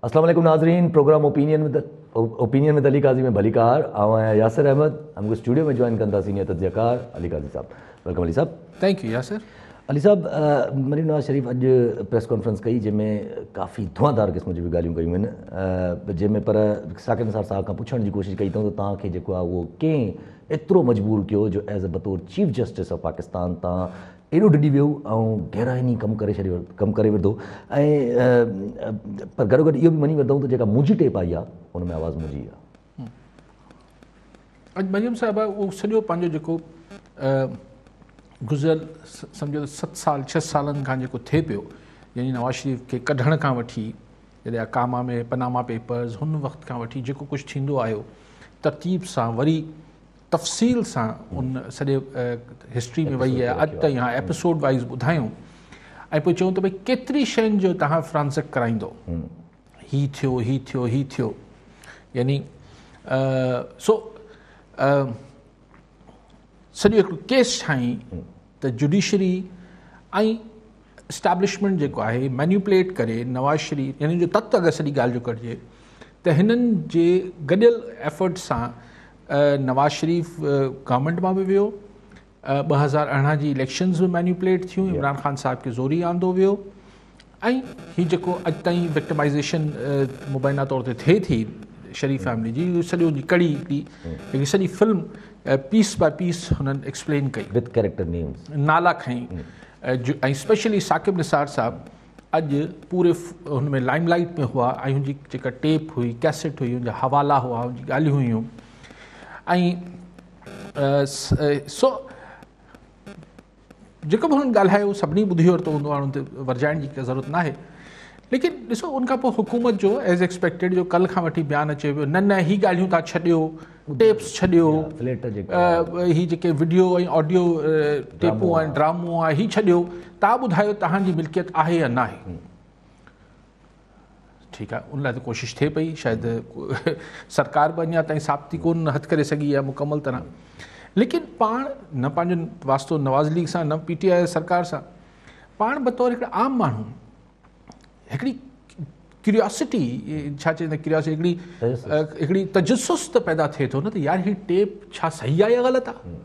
اسلام عليڪم ناظرين programme opinion with opinion with Ali Qazi ۾ ڀليڪار آئون آهيان ياسر احمد ۽ مونکي اسٽوڊيو ۾ جوائن ڪن ٿا سينيئر تجزيه ڪار علي قاضي صاحب welcome Ali صاحب. Thank you Yasir. Ali صاحب مريم نواز شريف اڄ پريس ڪانفرنس ڪئي جنهن ۾ ڪافي ڌوانڌار قسم جون به ڳالهيون ڪيون آهن جنهن ۾ پر ثاقب نثار صاحب کان پڇڻ جي ڪوشش ڪئي اٿئون ته توهان کي جيڪو آهي اهو ڪنهن ايترو مجبور ڪيو جو ايز اي بطور چيف جسٽس آف پاڪستان توهان ايڏو ڊڄي ويو ۽ غيرآئيني ڪم ڪري ڇڏيو ڪم ڪري وڌو ۽ پر گڏوگڏ اهو به مڃي ورتائون ته جيڪا منهنجي ٽيپ آئي آهي ان ۾ آواز منهنجي آهي. اڄ مريم صاحبه اهو سڄو پنهنجو جيڪو گذريل سمجهو ته ست سال ڇهه سالن کان جيڪو ٿئي پيو يعني نواز شريف کي ڪڍڻ کان وٺي جڏهن اقاما ۾ پناما پيپرز هن وقت کان وٺي جيڪو ڪجهه ٿيندو آيو ترتيب سان وري تفصيل سان ان سڄي هسٽري ۾ وئي آهي اڄ تائين ها ايپيسوڊ وائز ٻڌايون ۽ پوء چيون ته ڀئي ڪيتري شين جو توهان فرانزڪ ڪرائيندو هي ٿيو هي ٿيو هي ٿيو يعني سو سڄو هڪڙو ڪيس ٺاهين ته جوڊيشري ۽ اسٽيبلشمينٽ جيڪو آهي مينيپوليٽ ڪري نواز شريف يعني جو تت اگر سڄي ڳالهه جو ڪڍجي ته هنن جي گڏيل ايفرٽ سان نواز شريف گورنمينٽ مان به ويو 2018 جي اليڪشنز به مينيپوليٽ ٿيون عمران خان صاحب کي زوري آندو ويو ۽ هي جيڪو اڄ تائين وڪٽمائزيشن مبينا طور تي ٿئي ٿي شريف فيملي جي سڄو جي ڪڙي هڪڙي هڪڙي سڄي فلم پيس باء پيس هنن ايڪسپلين ڪئي وٿ ڪيريڪٽر نيمز نالا کڻي ۽ اسپيشلي ثاقب نثار صاحب اڄ پوري هن ۾ لائم لائيٽ ۾ هئا ۽ هن جي جيڪا ٽيپ هئي ڪيسٽ هئي هن جا حوالا هئا هن جي ڳالهيون هيون ۽ سو جيڪو به هنن ڳالهايو سڀني ٻڌي ورتو هوندو هاڻي ان تي ورجائڻ جي ڪا ضرورت ناهي ليڪن ڏسو ان کان پوء حڪومت جو ايز ايڪسپيڪٽيڊ جو ڪل کان وٺي بيان اچي پيو نه نه هي ڳالهيون تان ڇڏيو ٽيپس ڇڏيو هي جيڪي وڊيو ۽ آڊيو ٽيپون آهن ڊرامو آهي هي ڇڏيو تان ٻڌايو تهان جي ملڪيت آهي يا ناهي ٺيڪ آهي ان لاء ته ڪوشش ٿئي پئي شايد سرڪار به اڃا تائين ثابتي ڪون هٿ ڪري سگهي آهي مڪمل طرح ليڪن پاڻ نه پنهنجو واسطو نواز ليگ سان نه پي ٽي آء سرڪار سان پاڻ بطور هڪڙا عام ماڻهو هڪڙي ڪيوريوسٽي ڇا چئجي ڪيوريوسٽي هڪڙي هڪڙي تجسس ته پيدا ٿئي ٿو نه ته يار هي ٽيپ ڇا صحيح آهي يا غلط آهي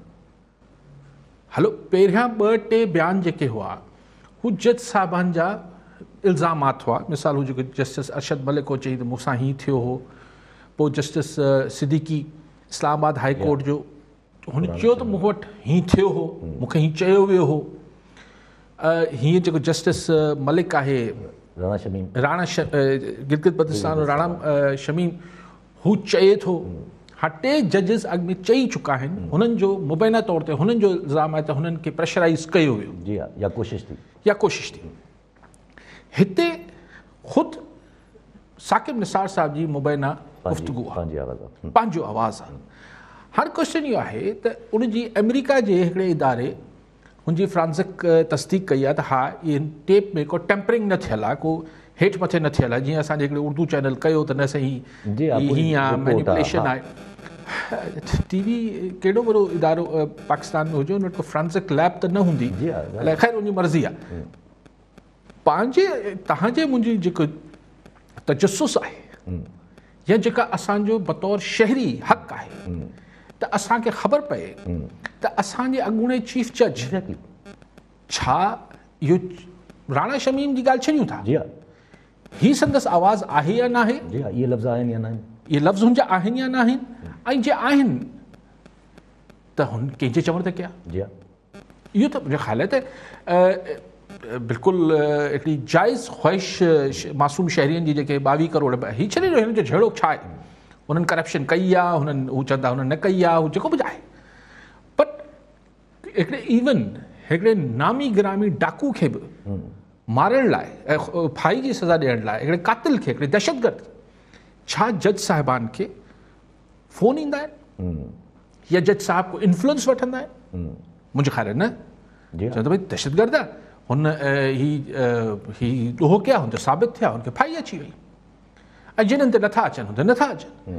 هلو پهريان ٻه ٽي بيان جيڪي هئا هو جج صاحبان جا الزامات هئا مثال هو جيڪو جسٽس ارشد ملڪ هو چئي ته مون سان هي ٿيو هو پوء جسٽس صديقي اسلام آباد هائي ڪورٽ جو هن چيو ته مون وٽ هي ٿيو هو مون کي هي چيو ويو هو هيئن جيڪو جسٽس ملڪ آهي راڻا شميم راڻا گلگت بلتستان راڻا شميم هو چئي ٿو ها ٽي ججز اڳ ۾ چئي چڪا آهن هنن جو مبينا طور تي هنن جو الزام آهي ته هنن کي پريشرائز ڪيو ويو جي ها يا ڪوشش ٿي يا ڪوشش ٿي هتي خود ثاقب نثار صاحب جي مبينا گفتگو آهي پنهنجو آواز آهي هاڻي ڪوشچن اهو آهي ته ان جي آمريڪا جي هڪڙي اداري هن جي فرانزڪ تصديق ڪئي آهي ته ها ان ٽيپ ۾ ڪو ٽيمپرنگ نه ٿيل آهي ڪو هيٺ مٿي نه ٿيل آهي جيئن اسان جي هڪڙي اردو چينل ڪيو ته نه سائين هي آ مينيپوليشن آهي ٽي وي ڪهڙو وڏو ادارو پاڪستان ۾ هجي ان وٽ ڪو فرانزڪ ليب ته نه هوندي الائي خير ان جي مرضي آهي پنهنجي تهان جي منهنجي جيڪو تجسس آهي يا جيڪا اسان جو بطور شهري حق آهي ته اسان کي خبر پئي ته اسان جي اڳوڻي چيف جج ڇا اهو راڻا شميم جي ڳالهه ڇڏيون ٿا جي ها هي سندس آواز آهي يا ناهي جي ها اهي لفظ آهن يا ناهن اهي لفظ هن جا آهن يا ناهن ۽ جي آهن ته هن ڪنهن جي چوڻ تي ڪيا جي ها اهو ته منهنجو خيال آهي ته بلڪل هڪڙي جائز خواهش معصوم شهرين جي جيڪي 22 ڪروڙ هي ڇڏي ڏيو هنن جو جهيڙو ڇا آهي هنن ڪرپشن ڪئي آهي هنن هو چوندا هنن نه ڪئي آهي هو جيڪو به آهي بٽ هڪڙي ايون هڪڙي نامي گرامي ڊاڪو کي به مارڻ لاء ڦاهي جي سزا ڏيڻ لاء هڪڙي قاتل کي هڪڙي دهشتگرد ڇا جج صاحبان کي فون ايندا آهن يا جج صاحب ڪو انفلوئنس وٺندا آهن منهنجو خيال آهي نه چون ته ڀئي دهشتگرد آهي هن هي هي ڏوهه ڪيا هن تي ثابت ٿيا هن کي ڦاهي اچي وئي ۽ جنهن تي نٿا اچن هن تي نٿا اچن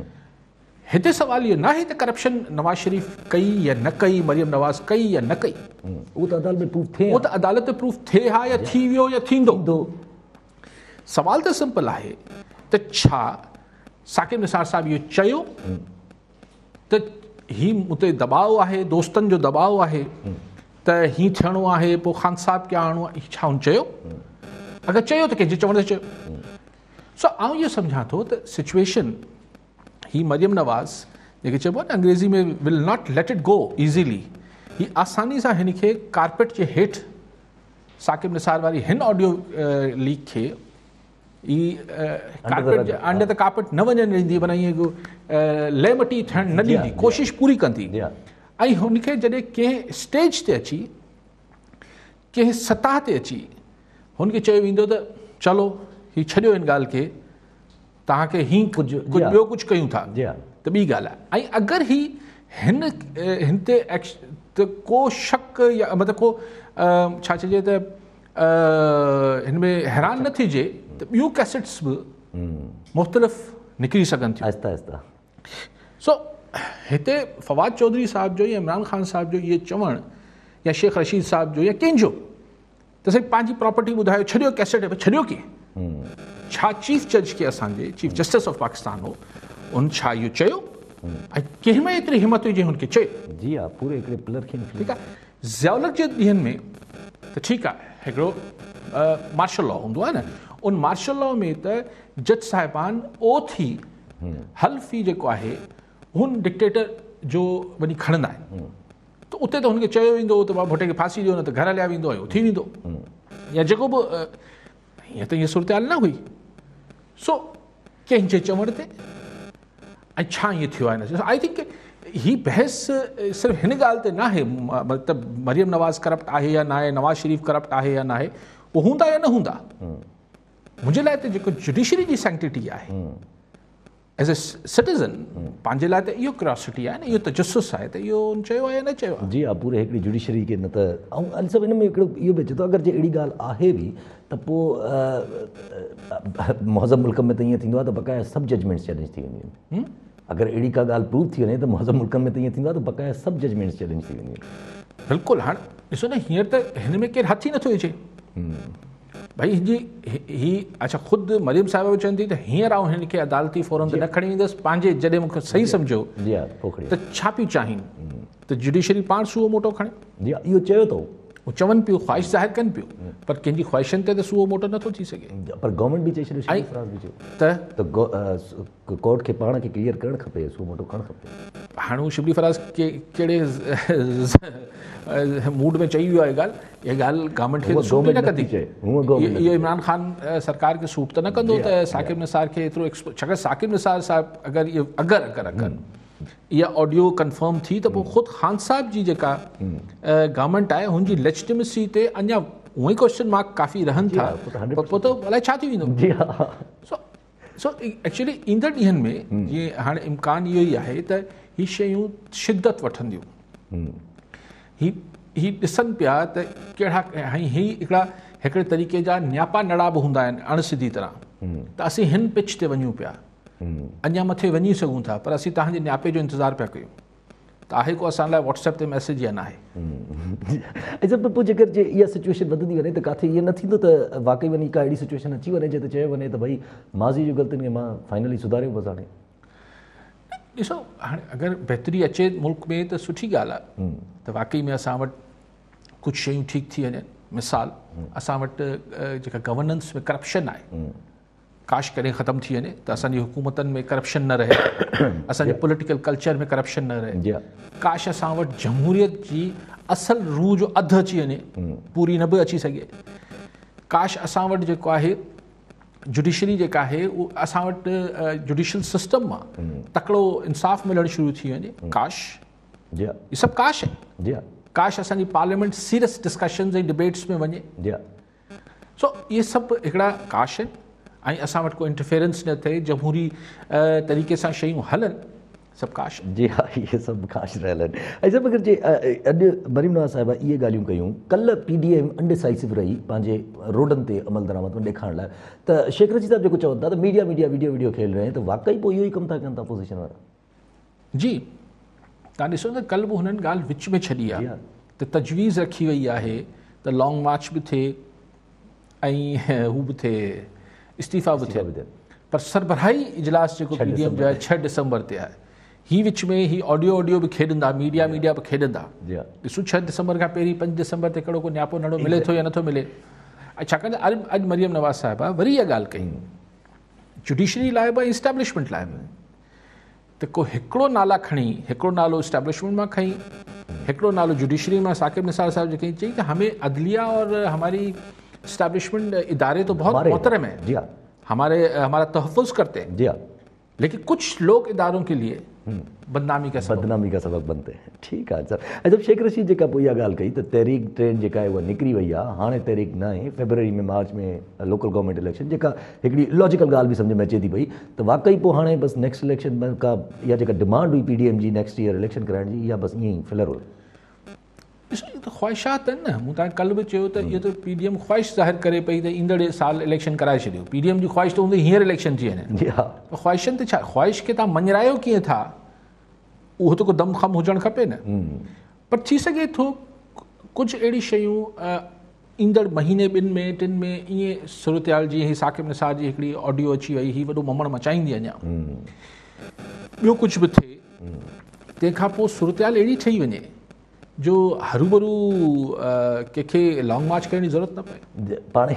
هتي سوال اهو ناهي ته ڪرپشن نواز شريف ڪئي يا نه ڪئي مريم نواز ڪئي يا نه ڪئي اهو ته عدالت ۾ پروف ٿئي اهو ته عدالت ۾ پروف ٿئي ها يا ٿي ويو يا ٿيندو سوال ته سمپل آهي ته ڇا ثاقب نثار صاحب اهو چيو ته هي مون تي دٻاء آهي، دوستن جو دٻاء آهي ته هي ٿيڻو آهي، پوء خان صاحب کي آڻڻو آهي، ڇا هن چيو؟ اگر چيو ته ڪنهن جي چوڻ تي چيو؟ سو آئون اهو سمجهان ٿو ته سچويشن هي مريم نواز جيڪي چئبو آهي نه انگريزي ۾ will not let it go easily, هي آساني سان هن کي ڪارپيٽ جي هيٺ ثاقب نثار واري هن آڊيو ليڪ کي هي ڪارپيٽ جي انڊر the carpet نه وڃڻ ڏيندي، معنيٰ ائين لئه مٽي ٿيڻ نه ڏيندي، ڪوشش پوري ڪندي. ۽ هن کي جڏهن ڪنهن اسٽيج تي اچي، ڪنهن سطح تي اچي هن کي چيو ويندو ته چلو هي ڇڏيو هن ڳالهه کي، توهان کي هي ڪجهه ٻيو ڪجهه ڪيون ٿا ته ٻي ڳالهه آهي. ۽ اگر هي هن هن تي ته ڪو شڪ يا مطلب ڪو ڇا چئجي ته هن ۾ حيران نه ٿيجي ته ٻيون ڪيسٽس به مختلف نڪري سگهن ٿيون آهسته آهسته. سو هتي فواد چوڌري صاحب جو يا عمران خان صاحب جو اهو چوڻ يا شيخ رشيد صاحب جو يا ڪنهن جو ته سائين پنهنجي پراپرٽي ٻڌايو، ڇڏيو ڪيسٽ، ڇڏيو ڪي ڇا چيف جج کي اسان جي چيف جسٽس آف پاڪستان هو، ان ڇا اهو چيو؟ ۽ ڪنهن ۾ ايتري همت هئي جنهن هن کي چيو؟ جي ها، پوري هڪڙي پلر کي. ٺيڪ آهي، ضياء الحق جي ڏينهن ۾ ته ٺيڪ آهي، هڪڙو مارشل لا هوندو آهي نه، ان مارشل لا ۾ ته جج صاحبان اوٿ ئي حلف ئي جيڪو آهي هن ڊڪٽيٽر جو وڃي کڻندا آهن، ته اتي ته هن کي چيو ويندو هو ته بابا ڀٽي کي ڦاسي ڏيو نه ته گهر هليا ويندو ۽ ٿي ويندو يا جيڪو به. هيئن ته هيء صورتحال نه هئي. سو ڪنهن جي چوڻ تي ۽ ڇا ائين ٿيو آهي نه؟ I think هي بحث صرف هن ڳالهه تي ناهي مطلب مريم نواز ڪرپٽ آهي يا ناهي، نواز شريف ڪرپٽ آهي يا ناهي، اهو هوندا يا نه هوندا، منهنجي لاء ته جيڪو جڊيشري جي سينڪٽٽي آهي ايز اي سٽيزن پنهنجي لاء ته اهو ڪريوسٽي آهي نه، اهو تجسس آهي ته اهو هن چيو آهي يا نه چيو آهي. جي ها، پوري هڪڙي جڊيشري کي نه ته ۽ علي صاحب ان ۾ هڪڙو اهو به اچي ٿو اگر جي اهڙي ڳالهه آهي به ته پوء مهذب ملڪ ۾ ته ائين ٿيندو آهي ته بقايا سڀ ججمينٽس چئلينج ٿي وينديون آهن. اگر اهڙي ڪا ڳالهه پروف ٿي وڃي ته مهذب ملڪن ۾ ته ائين ٿيندو آهي ته بقايا سڀ ججمينٽس چئلينج ٿي وينديون آهن. بلڪل، هاڻ ڏسو نه هينئر ته هن ۾ ڪير هٿ ئي نٿو وجهي. ڀئي هن جي هي اڇا خود مريم صاحبه به چون ٿي ته هينئر آئون هن کي عدالتي فورم تي نه کڻي ويندس، پنهنجي جڏهن مون کي صحيح سمجهيو ته ڇا پيون چاهين ته جڊيشري پاڻ سوئو موٽو کڻي. جي ها، اهو چيو اٿئون. هو چون پيو، خواهش ظاهر ڪن پيو، پر ڪنهن جي خواهشن تي ته سوئو موٽو نٿو ٿي سگهي. پر گورنمينٽ به چئي ڇڏيو، شبلي فراز به چيو ته ته ڪورٽ کي پاڻ کي ڪليئر ڪرڻ کپي، سوئو موٽو کڻڻ کپي. هاڻي هو شبلي فراز ڪهڙي موڊ ۾ چئي ويو آهي ڳالهه، اها ڳالهه گورنمينٽ کي سوٽ ئي نه ڪندي. اهو عمران خان سرڪار کي سوٽ ته نه ڪندو ته ثاقب نثار کي ايترو، ڇاڪاڻ ثاقب نثار صاحب اگر اهو اگر اگر اگر اها آڊيو ڪنفرم ٿي ته پوء خود خان صاحب جي جيڪا گورنمينٽ آهي هن جي ليجٽمسي تي اڃا اونئن ئي ڪوئسچن مارڪ ڪافي رهن ٿا، پر پوء ته الائي ڇا ٿي ويندو. سو سو ايڪچولي ايندڙ ڏينهن ۾ جيئن هاڻي امڪان اهو ئي آهي ته هي شيون شدت وٺنديون. هي هي ڏسن پيا ته ڪهڙا هي هڪڙا هڪڙي طريقي جا نياپا نڙا به هوندا آهن اڻ سڌي طرح ته اسين هن پچ تي وڃون پيا، اڃا مٿي وڃي سگهون ٿا، پر اسين توهان جي نياپي جو انتظار پيا ڪيون ته آهي ڪو اسان لاء واٽس ايپ تي ميسيج يا ناهي. اڇا پر پوء جيڪر جي اها سچويشن وڌندي وڃي ته ڪاٿي ائين نه ٿيندو ته واقعي وڃي ڪا اهڙي سچويشن اچي وڃي جتي چيو وڃي ته ڀئي ماضي جون غلطين کي مان فائنلي سڌاريو بس هاڻي. ڏسو هاڻي اگر بهتري اچي ملڪ ۾ ته سٺي ڳالهه آهي ته واقعي ۾ اسان وٽ ڪجهه شيون ٺيڪ ٿي وڃن. مثال اسان وٽ جيڪا گورننس ۾ ڪرپشن آهي، ڪاش ڪڏهن ختم ٿي وڃي ته اسان جي حڪومتن ۾ ڪرپشن نه رهي، اسان جي پوليٽيڪل ڪلچر ۾ ڪرپشن نه رهي. ڪاش اسان وٽ جمهوريت جي اصل روح جو اڌ اچي وڃي، پوري نه به اچي سگهي. ڪاش اسان وٽ جيڪو آهي جڊيشري جيڪا آهي اهو اسان وٽ جڊيشل سسٽم مان تڪڙو انصاف ملڻ شروع ٿي وڃي. ڪاش، هي سڀ ڪاش آهن. ڪاش اسان جي پارليامينٽ سيريس ڊسڪشنز ۽ ڊبيٽس ۾ وڃي. سو اهي سڀ هڪڙا ڪاش آهن ۽ اسان وٽ ڪو انٽرفيرنس نه ٿئي، جمهوري طريقي سان شيون هلن، سڀ ڪاش. جي ها، اهي سڀ ڪاش رهيل آهن. ۽ سڀ اگر جي اڄ مريم نواز صاحبه اهي ڳالهيون ڪيون، ڪلهه پي ڊي ايم انڊيسائسو رهي پنهنجي روڊن تي عمل درآمد ۾ ڏيکارڻ لاء، ته شيخ رشيد صاحب جيڪو چون ٿا ته ميڊيا ميڊيا ويڊيو ويڊيو کيل رهي ہیں، ته واقعي پوء اهو ئي ڪم ٿا ڪن ٿا اپوزيشن وارا؟ جي توهان ڏسو ته ڪلهه به هنن ڳالهه وچ ۾ ڇڏي آهي ته تجويز رکي وئي آهي ته لانگ مارچ به ٿئي ۽ هو به ٿئي، استعيفا به ٿئي، پر سربراهي اجلاس جيڪو پي ڊي ايم جو آهي 6 ڊسمبر تي آهي. هي وچ ۾ هي آڊيو آڊيو به کيڏندا، ميڊيا ميڊيا به کيڏندا. ڏسون 6 ڊسمبر کان پهرين 5 ڊسمبر تي ڪهڙو ڪو نياپو نڙو ملي ٿو يا نٿو ملي. ۽ ڇاڪاڻ ته اڄ مريم نواز صاحبه وري اها ڳالهه ڪئي جڊيشري لاء به ۽ اسٽيبلشمينٽ لاء به ته ڪو هڪڙو نالا کڻي، هڪڙو نالو اسٽيبلشمينٽ مان کڻي، هڪڙو نالو جڊيشري مان ثاقب نثار صاحب جو کڻي چئي ته همين عدليه اور هماري اسٽيبلشمينٽ اداري تو بهت محترم هين، هماري همارا تحفظ ڪرتي هين، ليڪن ڪجهه لوگ ادارون ڪي ليي بدنامي ڪا سبب بدنامي ڪا سبب بنتي هين. ٺيڪ آهي سر. ۽ جب شيخ رشيد جيڪا پوء اها ڳالهه ڪئي ته تحريڪ ٽرين جيڪا آهي اها نڪري وئي آهي هاڻي تحريڪ ناهي February ۾ march ۾ local government election جيڪا هڪڙي لاجيڪل ڳالهه به سمجهه ۾ اچي ٿي پئي ته واقعي پوء هاڻي بس نيڪسٽ اليڪشن ۾ ڪا اها جيڪا ڊمانڊ هئي پي ڊي ايم جي نيڪسٽ ايئر اليڪشن ڪرائڻ جي اها بس ائين ئي فلر هئي. ڏسو اهي ته خواهشات آهن نه، مون توهان کي ڪلهه به چيو ته اهو ته پي ڊي ايم خواهش ظاهر ڪري پئي ته ايندڙ سال اليڪشن ڪرائي ڇڏيو، پي ڊي ايم جي خواهش ته هوندي هينئر اليڪشن ٿي وڃي، جي ها. پر خواهشن تي ڇا، خواهش کي توهان مڃرايو ڪيئن ٿا، اهو ته ڪو دم خم هجڻ کپي نه. پر ٿي سگهي ٿو ڪجهه اهڙي شيون ايندڙ مهيني ٻن ۾ ٽن ۾ ائين صورتحال جيئن هي ثاقب نثار جي هڪڙي آڊيو اچي وئي، هي وڏو ممڻ مچائيندي اڃا ٻيو ڪجهه به ٿئي، تنهن کان پوء صورتحال اهڙي ٺهي وڃي جو هروڀرو ڪنهن کي لانگ مارچ ڪرڻ جي ضرورت نه پئي. پاڻ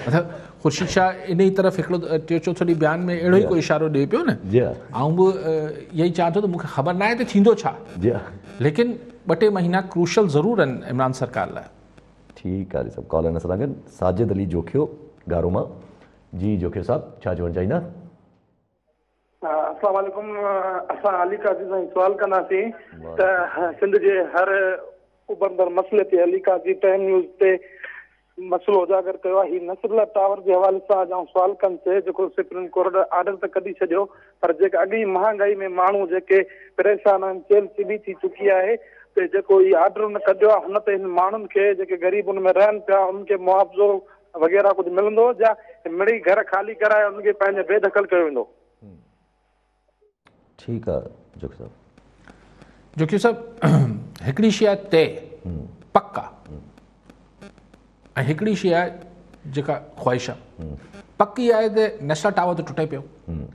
مطلب خورشيد شاهه ان ئي طرف هڪڙو ٽيون چوٿون ڏينهن بيان ۾ اهڙو ئي ڪو اشارو ڏئي پيو نه. جي ها. آئون به اهو ئي چوان ٿو ته مون کي خبر ناهي ته ٿيندو ڇا. جي ها. ليڪن ٻه ٽي مهينا ڪروشل ضرور آهن عمران سرڪار لاء. ٺيڪ آهي سڀ ڪالر اسان سان گڏ ساجد علي جوکيو گارو مان جي جوکيو صاحب ڇا چوڻ چاهيندا. السلام عليڪم اسان علي قاضي سان سوال ڪنداسين ته سنڌ جي هر اڀرندڙ مسئلي تي علي قاضي ٽائيم نيوز تي مسئلو اجاگر ڪيو آهي هي نصر الله ٽاور جي حوالي سان اڄ آئون سوال ڪندس جيڪو سپريم ڪورٽ آرڊر ته ڪڍي ڇڏيو پر جيڪا اڳ ئي مهانگائي ۾ ماڻهو جيڪي پريشان آهن چيلهه چٻي ٿي چڪي آهي ته جيڪو هي آرڊر هن ڪڍيو آهي هن تي هن ماڻهن کي جيڪي غريب ان ۾ رهن پيا انهن کي معاوضو وغيره ڪجهه ملندو يا مڙئي گهر خالي ڪرائي انهن کي پنهنجي بي دخل ڪيو ويندو. ٺيڪ آ جوکيو صاحب. جوکيو صاحب هڪڙي شي آهي طئي پڪ آ ۽ هڪڙي شي آهي جيڪا خواهش آ. پڪ اها آهي ته نيشنل ٽاور ته ٽٽي پيو.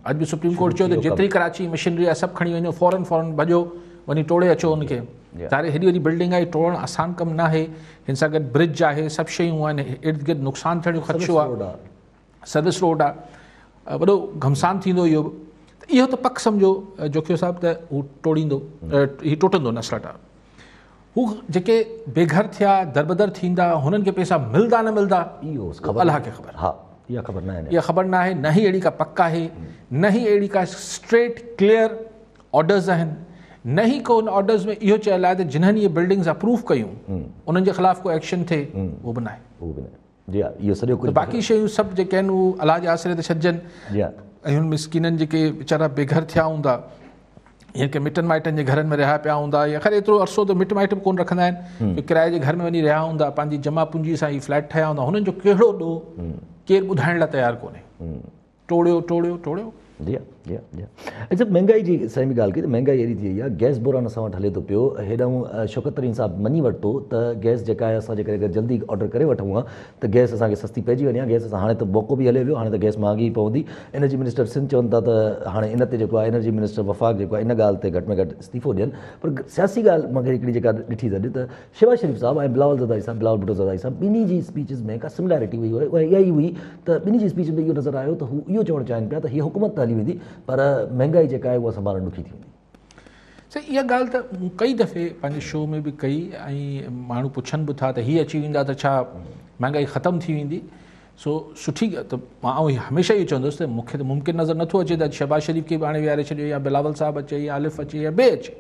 اڄ به سپريم ڪورٽ چيو ته جيتري ڪراچي مشينري آهي سڀ کڻي وڃو فورن فورن ڀڄو وڃي ٽوڙي اچو ان کي. ظاهر هيڏي وڏي بلڊنگ آهي ٽوڙڻ آسان ڪم ناهي. هن سان گڏ برج آهي سڀ شيون آهن ارد گرد نقصان ٿيڻ جو خدشو آهي سروس روڊ آهي وڏو گهمسان ٿيندو اهو به ته اهو ته پڪ سمجهو جوکيو صاحب ته هو ٽوڙيندو هي ٽوٽندو نسلا ٽاور هو جيڪي بي گهر ٿيا دربدر ٿيندا هنن کي پئسا ملدا نه ملدا اهو الله کي خبر ها اها خبر نه آهي اها خبر نه آهي نه ئي اهڙي ڪا پڪ آهي نه ئي اهڙي ڪا اسٽريٽ ڪليئر آرڊرز آهن نه ئي ڪو ان آرڊرز ۾ اهو چيل آهي ته جنهن اهي بلڊنگز اپروو ڪيون انهن جي خلاف ڪو ايڪشن ٿئي اهو به ناهي. اهو به ناهي جي ها اهو سڄو ڪجهه باقي شيون سڀ جيڪي آهن اهو الله جي آسري تي ڇڏجن جي ها ۽ هن مسڪينن جيڪي ويچارا بي گهر ٿيا هوندا يا ڪي مٽن مائٽن جي گهرن ۾ رهيا پيا هوندا يا خير ايترو عرصو ته مٽ مائٽ به ڪونه رکندا آهن ڪرائي جي گهر ۾ وڃي رهيا هوندا پنهنجي جمع پونجي سان هي فليٽ ٺاهيا هوندا هنن جو ڪهڙو ڏوهه ڪير ٻڌائڻ لاء تيار ڪونهي. ٽوڙيو ٽوڙيو ٽوڙيو. جي ها جي ها جي ها اچا مهنگائي جي سائين به ڳالهه ڪئي ته مهنگائي اهڙي ٿي وئي آهي گئس بحران اسان وٽ هلي ٿو پيو هيڏانهن شوڪت ترين صاحب مڃي ورتو ته گئس جيڪا آهي اسان جيڪڏهن اگر جلدي آرڊر ڪري وٺون ها ته گئس اسان کي سستي پئجي وڃي ها گئس اسان هاڻي ته موقعو به هليو ويو هاڻي ته گئس مهانگي ئي پوندي انرجي منسٽر سنڌ چون ٿا ته هاڻي ان تي جيڪو آهي انرجي منسٽر وفاق جيڪو آهي ان ڳالهه تي گهٽ ۾ گهٽ استعيفو ڏين پر سياسي ڳالهه مون کي هڪڙي جيڪا ڏٺي ته اڄ ته شهباز شريف صاحب ۽ بلاول زرداري صاحب بلاول ڀٽو زرداري صاحب ٻنهي جي اسپيچز ۾ ڪا سملارٽي هئي اها اها ئي هئي ته ٻنهي جي اسپيچ ۾ اهو نظر آيو ته هو اهو چوڻ چاهين پيا ته هيء حڪومت ته هلي ويندي پر مهنگائي جيڪا آهي اها سنڀالڻ ڏکي ٿي ويندي. سائين اها ڳالهه ته مون ڪئي دفعي پنهنجي شو ۾ به ڪئي ۽ ماڻهو پڇن به ٿا ته هي اچي ويندا ته ڇا مهنگائي ختم ٿي ويندي سو سٺي ته مان آئون هميشه اهو چوندس ته مون کي ته ممڪن نظر نٿو اچي ته اڄ شهباز شريف کي به آڻي ويهاري ڇڏيو يا بلاول صاحب اچي يا الف اچي يا بي اچي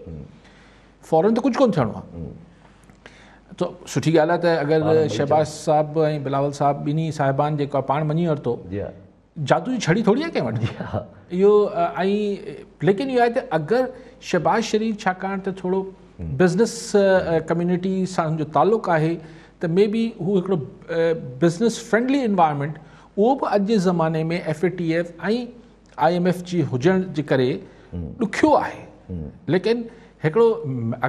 فورن ته ڪجهه ڪونه ٿيڻو آهي ته سٺي ڳالهه آهي ته اگر شهباز صاحب ۽ بلاول صاحب ٻنهي صاحبان جيڪو پاڻ مڃي ورتو جادو جي ڇڙي ٿوري آهي ڪنهن وٽ اهو ۽ ليڪن اهو آهي ته اگر شهباز شريف ڇاڪاڻ ته ٿورو بزنس ڪميونٽي سان جو تعلق آهي ته مي بي هو هڪڙو بزنس فرينڊلي انوائرمينٽ اهو به اڄ جي زماني ۾ F A T F ۽ I M F جي هجڻ جي ڪري ڏکيو آهي ليڪن هڪڙو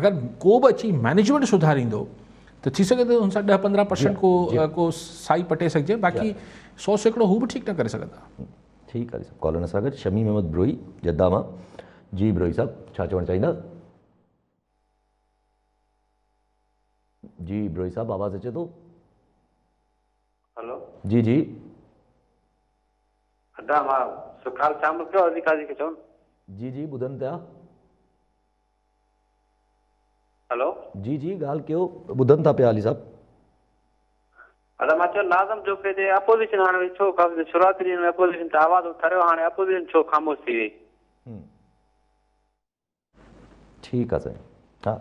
اگر ڪو به اچي مينيجمينٽ سڌاريندو ته ٿي سگهي ٿو هن سان 10 15 پرسنٽ ڪو ڪو سائي پٽي سگهجي باقي 100% هو به ٺيڪ نه ڪري سگهندا. ٺيڪ آهي ڪالر سان گڏ شميم احمد بروهي جده مان. جي بروهي صاحب ڇا چوڻ چاهيندا؟ جي بروهي صاحب آواز اچي ٿو؟ هلو. جي جي. ادا مان سکال شامل ڪيو علي قاضي کي چون. جي جي ٻڌن پيا. هلو. جي جي ڳالهه ڪيو ٻڌن ٿا پيا علي صاحب. ادا مان چيو ناظم جوکيو تي اپوزيشن هاڻي ڇو شروعاتي ڏينهن ۾ اپوزيشن ته آواز اٿاريو هاڻي اپوزيشن ڇو خاموش ٿي وئي. ٺيڪ آ سائين ها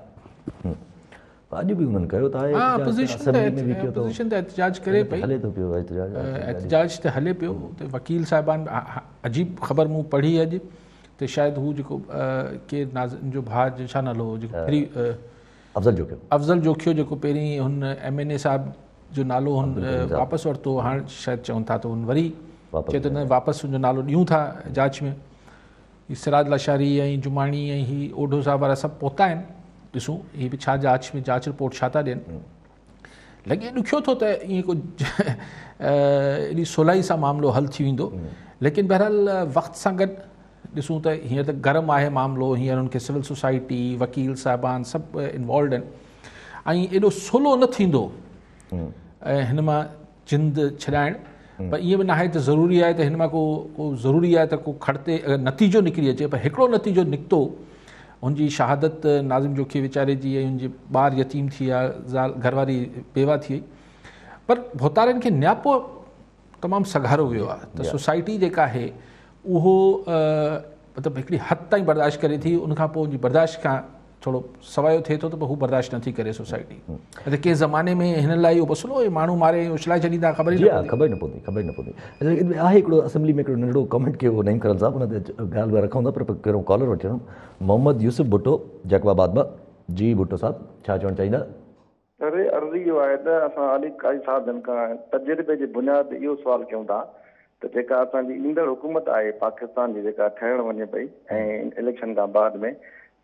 اڄ به انهن ڪيو ته آهي ها اپوزيشن ته اپوزيشن ته احتجاج ڪري پئي هلي ٿو پيو احتجاج احتجاج ته هلي پيو ته وڪيل صاحبان عجيب خبر مون پڙهي اڄ ته شايد هو جيڪو ڪير ناظم جو ڀاء جو ڇا نالو هو جيڪو پھرين افضل جوکيو افضل جوکيو جيڪو پهرين هن ايم اين اي صاحب جو نالو هن واپس ورتو هاڻ شايد چون ٿا ته هن وري چئي ٿو نه واپس هن جو نالو ڏيون ٿا جاچ ۾ هي سراج لاشاري ۽ جماڻي ۽ هي اوڍو صاحب وارا سڀ پهتا آهن ڏسون هي به ڇا جاچ ۾ جاچ رپورٽ ڇا ٿا ڏين لڳي ڏکيو ٿو ته ائين ڪو ايڏي سولائي سان معاملو حل ٿي ويندو ليڪن بهرحال وقت سان گڏ ڏسون ته هينئر ته گرم آهي معاملو هينئر ان کي سول سوسائٽي وڪيل صاحبان سڀ انوالوڊ آهن ۽ ايڏو سولو نه ٿيندو ۽ هن مان جند ڇڏائڻ پر ائين به ناهي ته ضروري آهي ته هن مان ڪو ڪو ضروري آهي ته ڪو کڙتي اگر نتيجو نڪري اچي پر هڪڙو نتيجو نڪتو هن جي شهادت ناظم جوکيي ويچاري جي ۽ هن جي ٻار يتيم ٿي ويا زال گهر واري بيوه ٿي وئي پر ڀوتارن کي نياپو تمام سگهارو ويو آهي ته سوسائٽي جيڪا آهي اهو مطلب هڪڙي حد تائين برداشت ڪري ٿي ان کان پوء ان جي برداشت کان ٿورو سوايو ٿئي ٿو ته پوء هو برداشت نٿي ڪري سوسائٽي ته ڪنهن زماني ۾ هنن لاء اهو مسئلو هو ماڻهو ماري اڇلائي ڇڏيندا خبر ئي نه پوندي. خبر ئي نه پوندي خبر ئي نه پوندي آهي هڪڙو اسيمبلي ۾ هڪڙو ننڍڙو ڪمينٽ ڪيو هو نعيم کرل صاحب ان تي ڳالهه به رکون ٿا پر پهريون ڪالر وٺي وٺون محمد يوسف ڀٽو جيڪب آباد مان جي ڀٽو صاحب ڇا چوڻ چاهيندا. سر عرض اهو آهي ته اسان علي قاضي صاحب جن کان تجربي جي بنياد تي اهو سوال ڪيون ٿا ته جيڪا اسان جي ايندڙ حڪومت آهي پاڪستان جي جيڪا ٺهڻ وڃي پئي ۽ اليڪشن کان بعد ۾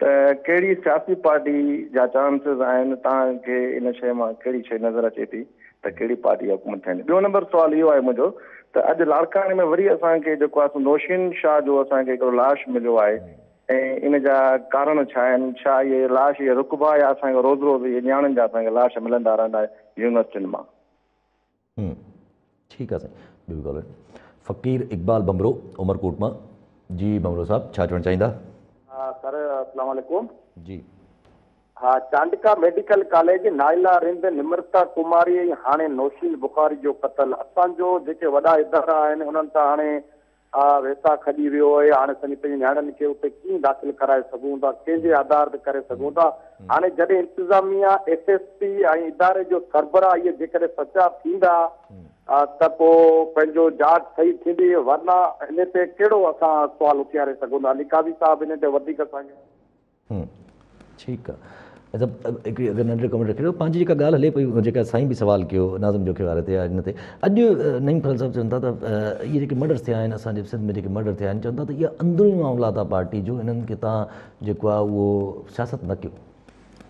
ته ڪهڙي سياسي پارٽي جا چانسز آهن توهان کي ان شيء مان ڪهڙي شيء نظر اچي ٿي ته ڪهڙي پارٽي حڪومت ٺهندي ٻيو نمبر سوال اهو آهي منهنجو ته اڄ لاڙڪاڻي ۾ وري اسان کي جيڪو آهي سو نوشين شاهه جو اسان کي هڪڙو لاش مليو آهي ۽ ان جا ڪارڻ ڇا آهن؟ ڇا اهي لاش اهي رڪبا يا اسان کي روز روز اهي نياڻين جا اسان کي لاش ملندا رهندا يونيورسٽين مان؟ ٺيڪ آ سائين ٻيو به ڪالر فقير اقبال ڀنڀرو عمرڪوٽ مان جي ڀنڀرو صاحب ڇا چوڻ چاهيندا؟ ها سر اسلام عليڪم. جي. ها چانڊڪا ميڊيڪل ڪاليج نائلا رند نمرتا ڪماري ۽ هاڻي نوشين بخاري جو قتل اسان جو جيڪي وڏا ادارا آهن انهن تان هاڻي آ ويساهه کڄي ويو آهي، هاڻي اسين پنهنجي نياڻين کي اتي ڪيئن داخل ڪرائي سگهون ٿا، ڪنهن جي آڌار تي ڪري سگهون ٿا، هاڻي جڏهن انتظاميا، ايس ايس پي ۽ اداري جو سربراهه اهي جيڪڏهن سچا ٿيندا ته پوء پنهنجو جاچ صحيح ٿيندي ورنه ان تي ڪهڙو اسان سوال اٿياري سگهون ٿا، علي قاضي صاحب ان تي وڌيڪ اسان کي. ٺيڪ آ هڪڙي اگر ننڍڙي ڪمينٽ رکي پنهنجي جيڪا ڳالهه هلي پئي جيڪا سائين به سوال ڪيو ناظم جوکي واري تي يا ان تي اڄ نعيم کرل صاحب چون ٿا ته اهي جيڪي مرڊرس ٿيا آهن اسان جي سنڌ ۾ جيڪي مرڊر ٿيا آهن چون ٿا ته اها اندروني معاملات آ پارٽي جو انهن کي تان جيڪو آ اهو سياست نه ڪيو.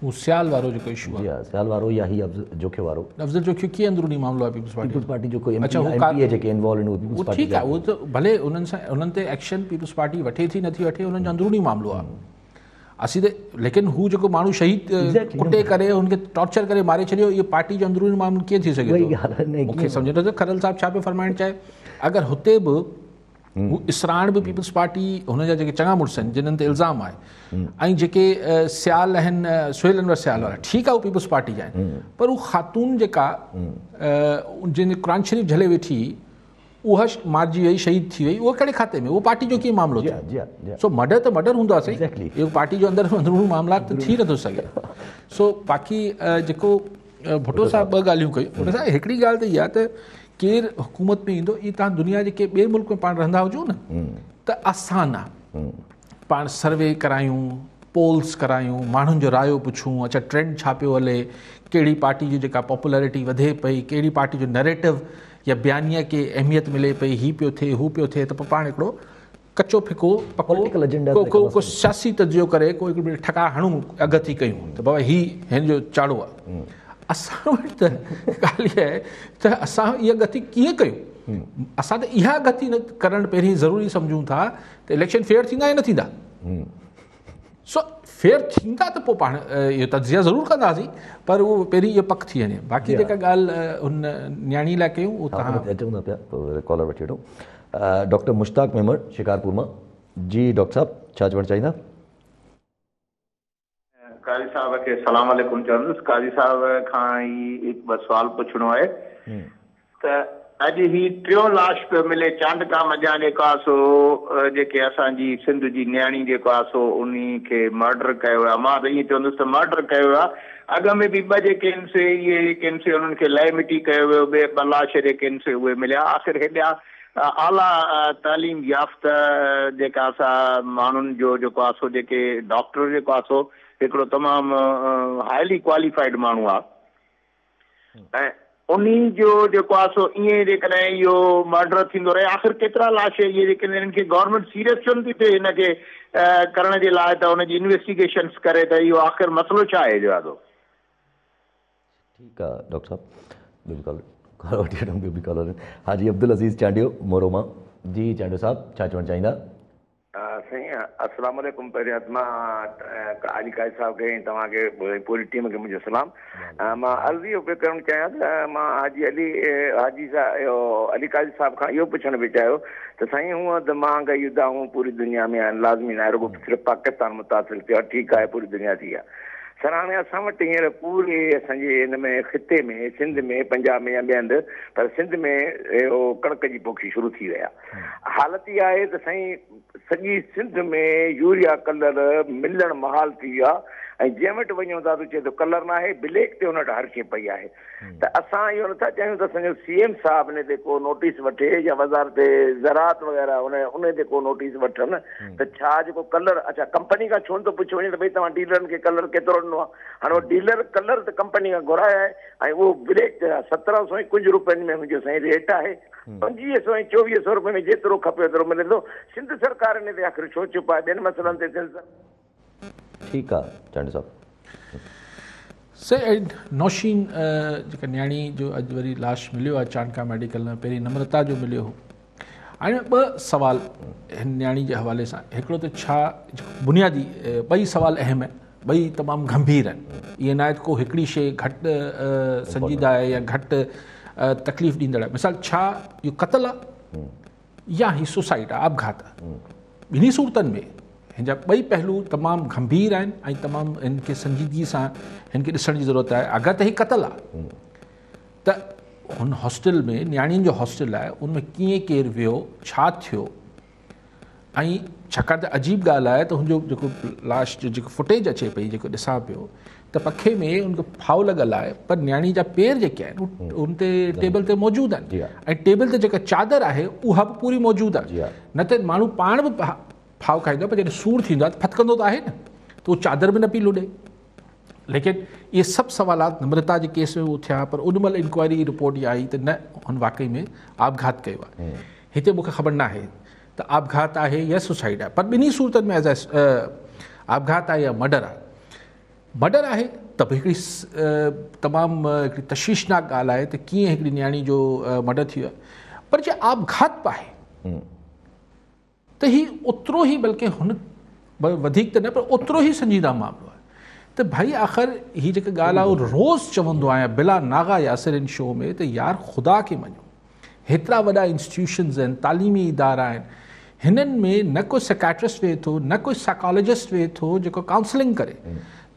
هو سيال وارو جيڪو اشو آ. جي ها سيال وارو يا هي افضل جوکيو وارو. افضل جوکيو ڪيئن اندروني معاملو آ پيپلز پارٽي پيپلز پارٽي جو ڪوئي ايم پي اي جيڪي انوالو آهن اهو پيپلز پارٽي ٺيڪ آ اهو ته ڀلي انهن سان انهن تي ايڪشن پيپلز پارٽي وٺي ٿي نٿي وٺي انهن جو اندروني معاملو آ. اسين ته ليڪن هو جيڪو ماڻهو شهيد ڪٽي ڪري هن کي ٽارچر ڪري ماري ڇڏيو اهو پارٽي جو اندروني معاملو ڪيئن ٿي سگهي ٿو مون کي سمجهه نٿو کرل صاحب ڇا پيو فرمائڻ چاهي اگر هتي به هو اسراڻ به پيپلز پارٽي هن جا جيڪي چڱا مڙس آهن جنن تي الزام آهي ۽ جيڪي سيال آهن سهيل انور سيال وارا ٺيڪ آهي هو پيپلز پارٽي جا آهن پر هو خاتون جيڪا جنهن قرآن شريف جهلي ويٺي اها مارجي وئي شهيد ٿي وئي اهو ڪهڙي کاتي ۾ اهو پارٽي جو ڪيئن معاملو ٿيو سو مرڊر ته مرڊر هوندو آهي سائين اهو پارٽي جو اندر اندروني معاملا ته ٿي نٿو سگهي سو باقي جيڪو ڀٽو صاحب ٻه ڳالهيون ڪيون ڀٽو صاحب هڪڙي ڳالهه ته اها ته ڪير حڪومت ۾ ايندو اهي تان دنيا جي ڪنهن ٻئي ملڪ ۾ پاڻ رهندا هجون نه ته آسان آهي پاڻ سروي ڪرايون پولس ڪرايون ماڻهن جو رايو پڇون اڇا ٽرينڊ ڇا پيو هلي ڪهڙي پارٽي جي جيڪا پاپولرٽي وڌي پئي ڪهڙي پارٽي جو نيريٽو يا بيانيه کي اهميت ملي پئي، هي پيو ٿئي، هو پيو ٿئي ته پوء پاڻ هڪڙو ڪچو ڦڪو پڪو ڪو ڪو ڪو سياسي تجزيو ڪري ڪو هڪڙو ٺڪاء هڻون اڳ ٿي ڪيون ته بابا هي هن جو چاڙهو آهي. اسان وٽ ته ڳالهه اها آهي ته اسان اها ڳٿي ڪيئن ڪيون؟ اسان ته اها گتي ڪرڻ پهرين ضروري سمجهون ٿا ته اليڪشن فيئر ٿيندا يا نه ٿيندا. سو فيئر ٿيندا ته پوء پاڻ اهو تجزيه ضرور ڪنداسين پر اهو پهرين اهو پڪ ٿي وڃي. باقي جيڪا ڳالهه هن نياڻي لاء ڪيون اهو توهان اچون ٿا پيا ڪالر وٺي وٺون. ڊاڪٽر مشتاق ميمڻ شڪارپور مان. جي ڊاڪٽر صاحب ڇا چوڻ چاهيندا؟ قاضي صاحب کي سلام عليڪم چوندس. قاضي صاحب کان ئي هڪ ٻه سوال پڇڻو آهي ته اڄ هي ٽيون لاش پيو ملي چانڊڪا منجهان جيڪو آهي سو جيڪي اسان جي سنڌ جي نياڻي جيڪو آهي سو انهي کي مرڊر ڪيو ويو آهي مان ته ائين چوندس ته مرڊر ڪيو ويو آهي اڳ ۾ به ٻه جيڪي آهن سي اهي جيڪي آهن سي انهن کي لئي مٽي ڪيو ويو ٻئي ٻه لاش جيڪي آهن سي اهي مليا آخر هيڏا اعليٰ تعليم يافته جيڪا سا ماڻهن جو جيڪو آ سو جيڪي ڊاڪٽر جيڪو آ سو هڪڙو تمام هائلي ڪواليفائيڊ ماڻهو آ ۽ انهي جو جيڪو آ سو ائين جيڪڏهن اهو مرڊر ٿيندو رهي آخر ڪيترا لاش اهي جيڪي انهن کي گورنمينٽ سيريس ڇو نٿي ٿئي هن کي ڪرڻ جي لاء ته ان جي انويسٽيگيشنس ڪري ته اهو آخر مسئلو ڇا آهي جو آ سو. ٺيڪ آ ڊاڪٽر صاحب ٻيو به ڪالر ڪال وٺي وٺون ٻيو به ڪالر حاجي عبدالعزيز چانڊيو مورو مان جي چانڊيو صاحب ڇا چوڻ چاهيندا. سائين السلام عليڪم پهريان ته مان علي قاضي صاحب کي ۽ توهان کي پوري ٽيم کي منهنجو سلام مان عرض اهو پيو ڪرڻ چاهيان ته مان حاجي علي حاجي صاحب اهو علي قاضي صاحب کان اهو پڇڻ پئي چاهيو ته سائين هونء ته مهانگائي دانهون پوري دنيا ۾ آهن لازمي ناهي رڳو صرف پاڪستان متاثر ٿيو آهي ٺيڪ آهي پوري دنيا ٿي آهي سر هاڻي اسان وٽ هينئر پوري اسان جي هن ۾ خطي ۾ سنڌ ۾ پنجاب ۾ يا ٻين هنڌ پر سنڌ ۾ اهو ڪڻڪ جي پوکي شروع ٿي وئي آهي حالت اها آهي ته سائين سڄي سنڌ ۾ يوريا ڪلر ملڻ محال ٿي ويو آهي ۽ جنهن وٽ وڃون ٿا ته چئي ٿو ڪلر ناهي بليڪ تي ان وٽ هر شيء پئي آهي ته اسان اهو نٿا چاهيون ته اسان جو سي ايم صاحب ان تي ڪو نوٽيس وٺي يا وزارت زراعت وغيره ان ان تي ڪو نوٽيس وٺن ته ڇا جيڪو ڪلر اڇا ڪمپني کان ڇو نٿو پڇيو وڃي ته ڀئي توهان ڊيلرن کي ڪلر ڪيترو ڏنو آهي هاڻي اهو ڊيلر ڪلر ته ڪمپني کان گهرايو آهي ۽ اهو بليڪ تي 1700 ۽ ڪجهه روپين ۾ منهنجو سائين ريٽ آهي 2500 ۽ 2400 روپين ۾ جيترو کپي اوترو ملي ٿو سنڌ سرڪار ان تي آخر ڇو چپ آهي ٻين مسئلن تي سنڌ ٺيڪ آ چانڊيو صاحب. سي نوشين جيڪا نياڻي جو اڄ وري لاش مليو آهي چانڊڪا ميڊيڪل ۾ پهرين نمرتا جو مليو هو هاڻي ٻه سوال هن نياڻي جي حوالي سان هڪڙو ته ڇا بنيادي ٻئي سوال اهم آهن ٻئي تمام گنڀير آهن ائين ناهي ته ڪو هڪڙي شيء گهٽ سنجيده آهي يا گهٽ تڪليف ڏيندڙ آهي مثال ڇا اهو قتل آهي يا هي سوسائيڊ آهي، آپگهات آهي. ٻنهي صورتن ۾ هن جا ٻئي پهلو تمام گنڀير آهن ۽ تمام هن کي سنجيدگي سان هن کي ڏسڻ جي ضرورت آهي. اگر ته هي قتل آهي ته هن هاسٽل ۾ نياڻين جو هاسٽل آهي ان ۾ ڪيئن ڪير ويو، ڇا ٿيو ۽ ڇاڪاڻ ته عجيب ڳالهه آهي ته هن جو جيڪو لاش جو جيڪو فوٽيج اچي پئي جيڪو ڏسان پيو ته پکي ۾ ان کي ڦاهو لڳل آهي پر نياڻي جا پير جيڪي آهن ان تي ٽيبل تي موجود آهن ۽ ٽيبل تي جيڪا چادر آهي اها به پوري موجود آهي نه ته ماڻهو پاڻ به ڦاهو کائيندو آهي پر جڏهن سور ٿيندو آهي ته ڦٿڪندو ته آهي نه ته اهو چادر به نه پئي لڏي ليڪن اهي سڀ سوالات نمرتا جي ڪيس ۾ به اٿيا پر ان مهل انڪوائري رپورٽ اها آئي ته نه هن واقعي ۾ آپگهات ڪيو آهي هتي مونکي خبر نه آهي ته آپگهات آهي يا سوسائيڊ آهي پر ٻنهي صورتن ۾ ايز آپگهات آهي يا مرڊر آهي مرڊر آهي ته به هڪڙي تمام هڪڙي تشويشناڪ ڳالهه آهي ته ڪيئن هڪڙي نياڻي جو مرڊر ٿي ويو آهي پر جي آپگهات به آهي ته هي اوترو ئي بلڪه هن وڌيڪ ته نه پر اوترو ئي سنجيده معاملو آهي ته ڀائي آخر هي جيڪا ڳالهه آهي اهو روز چوندو آهيان بلا ناغا ياسر ان شو ۾ ته يار خدا کي مڃو هيترا وڏا انسٽيٽيوشنز آهن تعليمي ادارا آهن هنن ۾ نه ڪو سائيڪاٽرسٽ ويهي ٿو نه ڪو سائيڪالاجسٽ ويهي ٿو جيڪو ڪائونسلنگ ڪري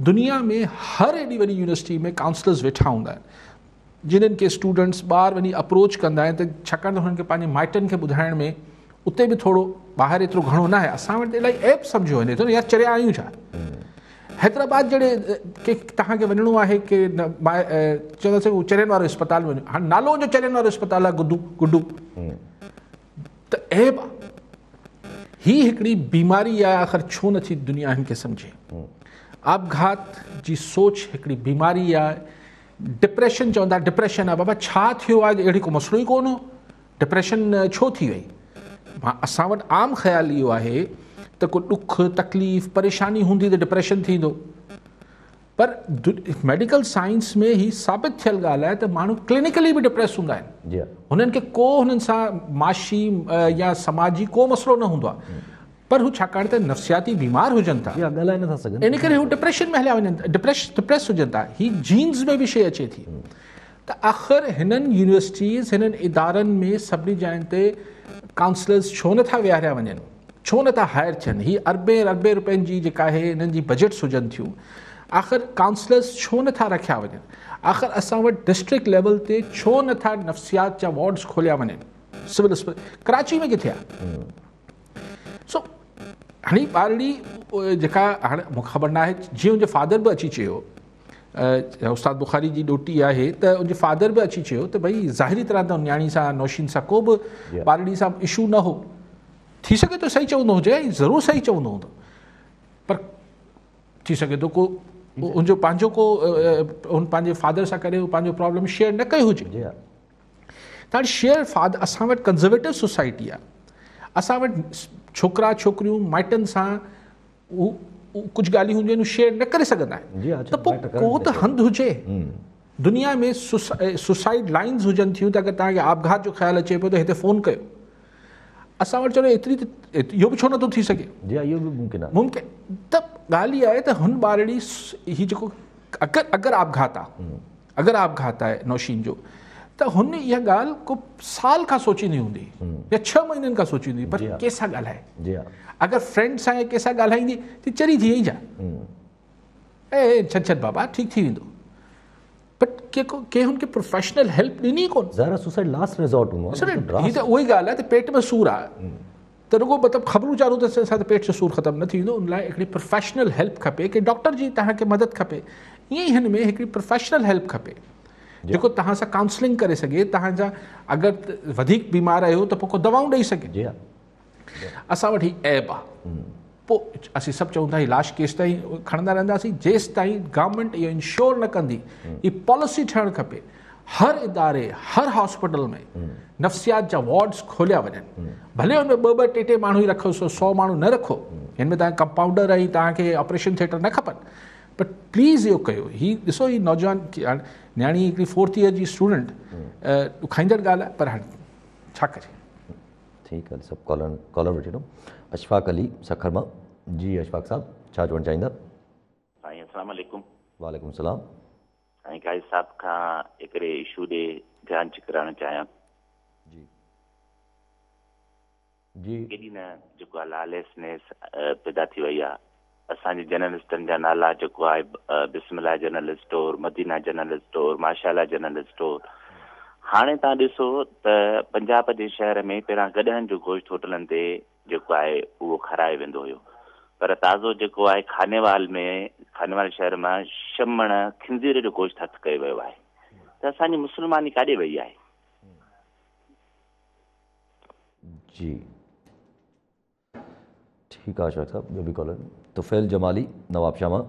دنيا ۾ هر ايڏي وڏي يونيورسٽي ۾ ڪائونسلرز ويٺا هوندا آهن جنھن کي اسٽوڊنٽس ٻار وڃي اپروچ ڪندا آهن ته ڇاڪاڻ ته هنن کي پنهنجي مائٽن کي ٻڌائڻ ۾ اتي به ٿورو ٻاهر ايترو گهڻو نه آهي اسان وٽ الاهي عيب سمجهيو وڃي ٿو نه يار چريا آهيون ڇا حيدرآباد جهڙي ڪي توهان کي وڃڻو آهي ڪي چونداسين هو چرين وارو اسپتال وڃو هاڻي نالو جو چرين وارو اسپتال آهي گدو گڊو ته عيب آهي هي هڪڙي بيماري آهي آخر ڇو نٿي دنيا هن کي سمجهي آپگهات جي سوچ هڪڙي بيماري آهي ڊپريشن چوندا ڊپريشن آ بابا ڇا ٿيو آ اهڙي ڪو مسئلو ئي ڪونه هو ڊپريشن ڇو ٿي وئي اسان وٽ عام خيال اهو آهي ته ڪو ڏک تڪليف پريشاني هوندي ته ڊپريشن ٿيندو. پر ميڊيڪل سائنس ۾ هي ثابت ٿيل ڳالهه آهي ته ماڻهو ڪلينيڪلي به ڊپريس هوندا آهن. هنن کي ڪو هنن سان معاشي يا سماجي ڪو مسئلو نه هوندو آهي پر هو ڇاڪاڻ ته نفسياتي بيمار هجن ٿا ڳالهائي نٿا سگهن ان ڪري هو ڊپريشن ۾ هليا وڃن ڊپريس هجن ٿا. هي جينز ۾ به شيء اچي ٿي ته آخر هنن يونيورسٽيز هنن ادارن ۾ سڀني جاين تي ڪائونسلرز ڇو نٿا ويهاريا وڃن، ڇو نٿا هائر ٿين؟ هي اربين اربين روپين جي جيڪا آهي هنن جي بجيٽس هجن ٿيون، آخر ڪائونسلرز ڇو نٿا رکيا وڃن؟ آخر اسان وٽ ڊسٽرڪٽ ليول تي ڇو نٿا نفسيات جا وارڊز کوليا وڃن؟ سول اسپتال ڪراچي ۾ ڪٿي آهي؟ سو هاڻي ٻارڙي جيڪا هاڻي مونکي خبر ناهي جيئن ان جي فادر به اچي چيو استاد بخاري جي ڏوهٽي آهي ته ان جي فادر به اچي چيو ته ڀئي ظاهري طرح ته نياڻي سان نوشين سان ڪو به ٻارڙي سان اشو نه هو. ٿي سگهي ٿو صحيح چوندو هجي ۽ ضرور صحيح چوندو هوندو پر ٿي سگهي ٿو ڪو ان جو پنهنجو ڪو ان پنهنجي فادر سان ڪري پنهنجو پرابلم شيئر نه ڪيو هجي. ته هاڻي شيئر فادر اسان وٽ ڪنزرويٽو سوسائٽي آهي، اسان وٽ ڇوڪرا ڇوڪريون مائٽن سان هو ڪجهه ڳالهيون هونديون آهن شيئر نه ڪري سگهندا آهن ته پوء ڪو ته هنڌ هجي. دنيا ۾ سوسائيڊ لائنز هجن ٿيون ته اگر توهان کي آپگهات جو خيال اچي پيو ته هتي فون ڪيو. اسان وٽ چلو ايتري ته اهو به ڇو نٿو ٿي سگهي؟ جي ها اهو به ممڪن آهي. ممڪن ته ڳالهه اها آهي ته هن ٻارڙي هي جيڪو اگر اگر آپگهات آهي اگر آپگهات آهي نوشين جو ته هن اها ڳالهه ڪو سال کان سوچيندي هوندي يا 6 مهينن کان سوچيندي پر ڪنهن سان ڳالهائي؟ اگر فرينڊ سان يا ڪنهن سان ڳالهائيندي ته چري ٿي وئي ڇا؟ اي ڇڏ ڇڏ بابا ٺيڪ ٿي ويندو. بٽ ڪنهن هن کي پروفيشنل هيلپ ڏني ڪونه. ظاهر آهي سوسائيڊ لاسٽ ريزورٽ هوندو آهي. هي ته اها ئي ڳالهه آهي ته پيٽ ۾ سور آهي ته رڳو مطلب خبرون چارون ته اسان ته پيٽ جو سور ختم نه ٿي ويندو، ان لاء هڪڙي پروفيشنل هيلپ کپي، ڪنهن ڊاڪٽر جي توهان کي مدد کپي. ائين ئي هن ۾ هڪڙي پروفيشنل هيلپ کپي جيڪو توهان سان ڪائونسلنگ ڪري سگهي، توهان جا اگر وڌيڪ بيمار آهيو ته پوء ڪو دوائون ڏئي سگهي. اسان وٽ هي عيب آ. پوء اسين سڀ چئون ٿا هي لاش ڪيستائين کڻندا رهنداسين جيستائين گورنمينٽ اهو انشور نه ڪندي. هي پاليسي ٺهڻ کپي هر اداري هر هاسپيٽل ۾ نفسيات جا وارڊز کوليا وڃن، ڀلي ان ۾ ٻه ٻه ٽي ٽي ماڻهو ئي رکو، 100 ماڻهو نه رکو، هن ۾ توهان ڪمپائونڊر ۽ توهان کي آپريشن ٿيٽر نه کپن، پر پليز اهو ڪيو. هي ڏسو هي نوجوان نياڻي هڪڙي فورٿ ايئر جي اسٽوڊنٽ، ڏکائيندڙ ڳالهه آهي پر هاڻي ڇا ڪجي. ٺيڪ آهي سڀ ڪالر ڪالر وٺي وٺون. اشفاق علي سکر مان. جي اشفاق صاحب ڇا چوڻ چاهيندا؟ سائين السلام عليڪم. وعليڪم السلام. سائين قاضي صاحب کان هڪڙي اشو ڏي ڌيان ڇڪرائڻ چاهيان. جي جي. ڪيڏي نه جيڪو آ لاليسنيس پيدا ٿي وئي آ. اسان جي جرنلسٽن جا نالا جيڪو آهي بسم الله جنرل اسٽور، مدينه جنرل اسٽور، ماشاء الله جنرل اسٽور. هاڻي توهان ڏسو ته پنجاب جي شهر ۾ پهريان گڏهن جو گوشت هوٽلن تي جيڪو آهي اهو کارايو ويندو هيو پر تازو جيڪو آهي خانيوال ۾ خانيوال شهر مان 6 مڻ خنزير جو گوشت هٿ ڪيو ويو آهي ته اسان جي مسلماني ڪاڏي وئي آهي؟ جي ٺيڪ آ اشفاق صاحب ٻيو به ڪالر طفيل جمالي نوابشاهه مان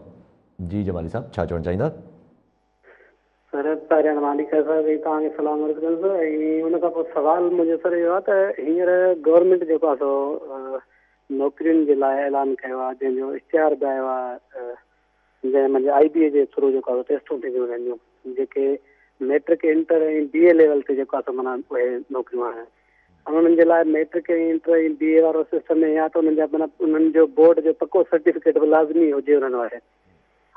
جي جمالي صاحب ڇا چوڻ چاهيندا؟ سر پهريان علي قاضي صاحب کي توهان کي سلام عرض ڪندس ۽ ان کان پوء سوال منهنجو سر اهو آهي ته هينئر گورنمينٽ جيڪو آهي سو نوڪرين جي لاء اعلان ڪيو آهي جنهن جو اشتهار به آيو آهي جنهن منجهه آئي بي اي جي ٿرو جيڪو آهي سو ٽيسٽون ٿينديون رهنديون جيڪي matric inter ۽ B A level تي جيڪو آهي سو معنيٰ اهي نوڪريون آهن انهن جي لاء ميٽرڪ ۽ انٽر ۽ بي اي وارو سسٽم ائين آهي ته انهن جا معنيٰ انهن جو بورڊ جو پڪو سرٽيفڪيٽ به لازمي هجي انهن وٽ.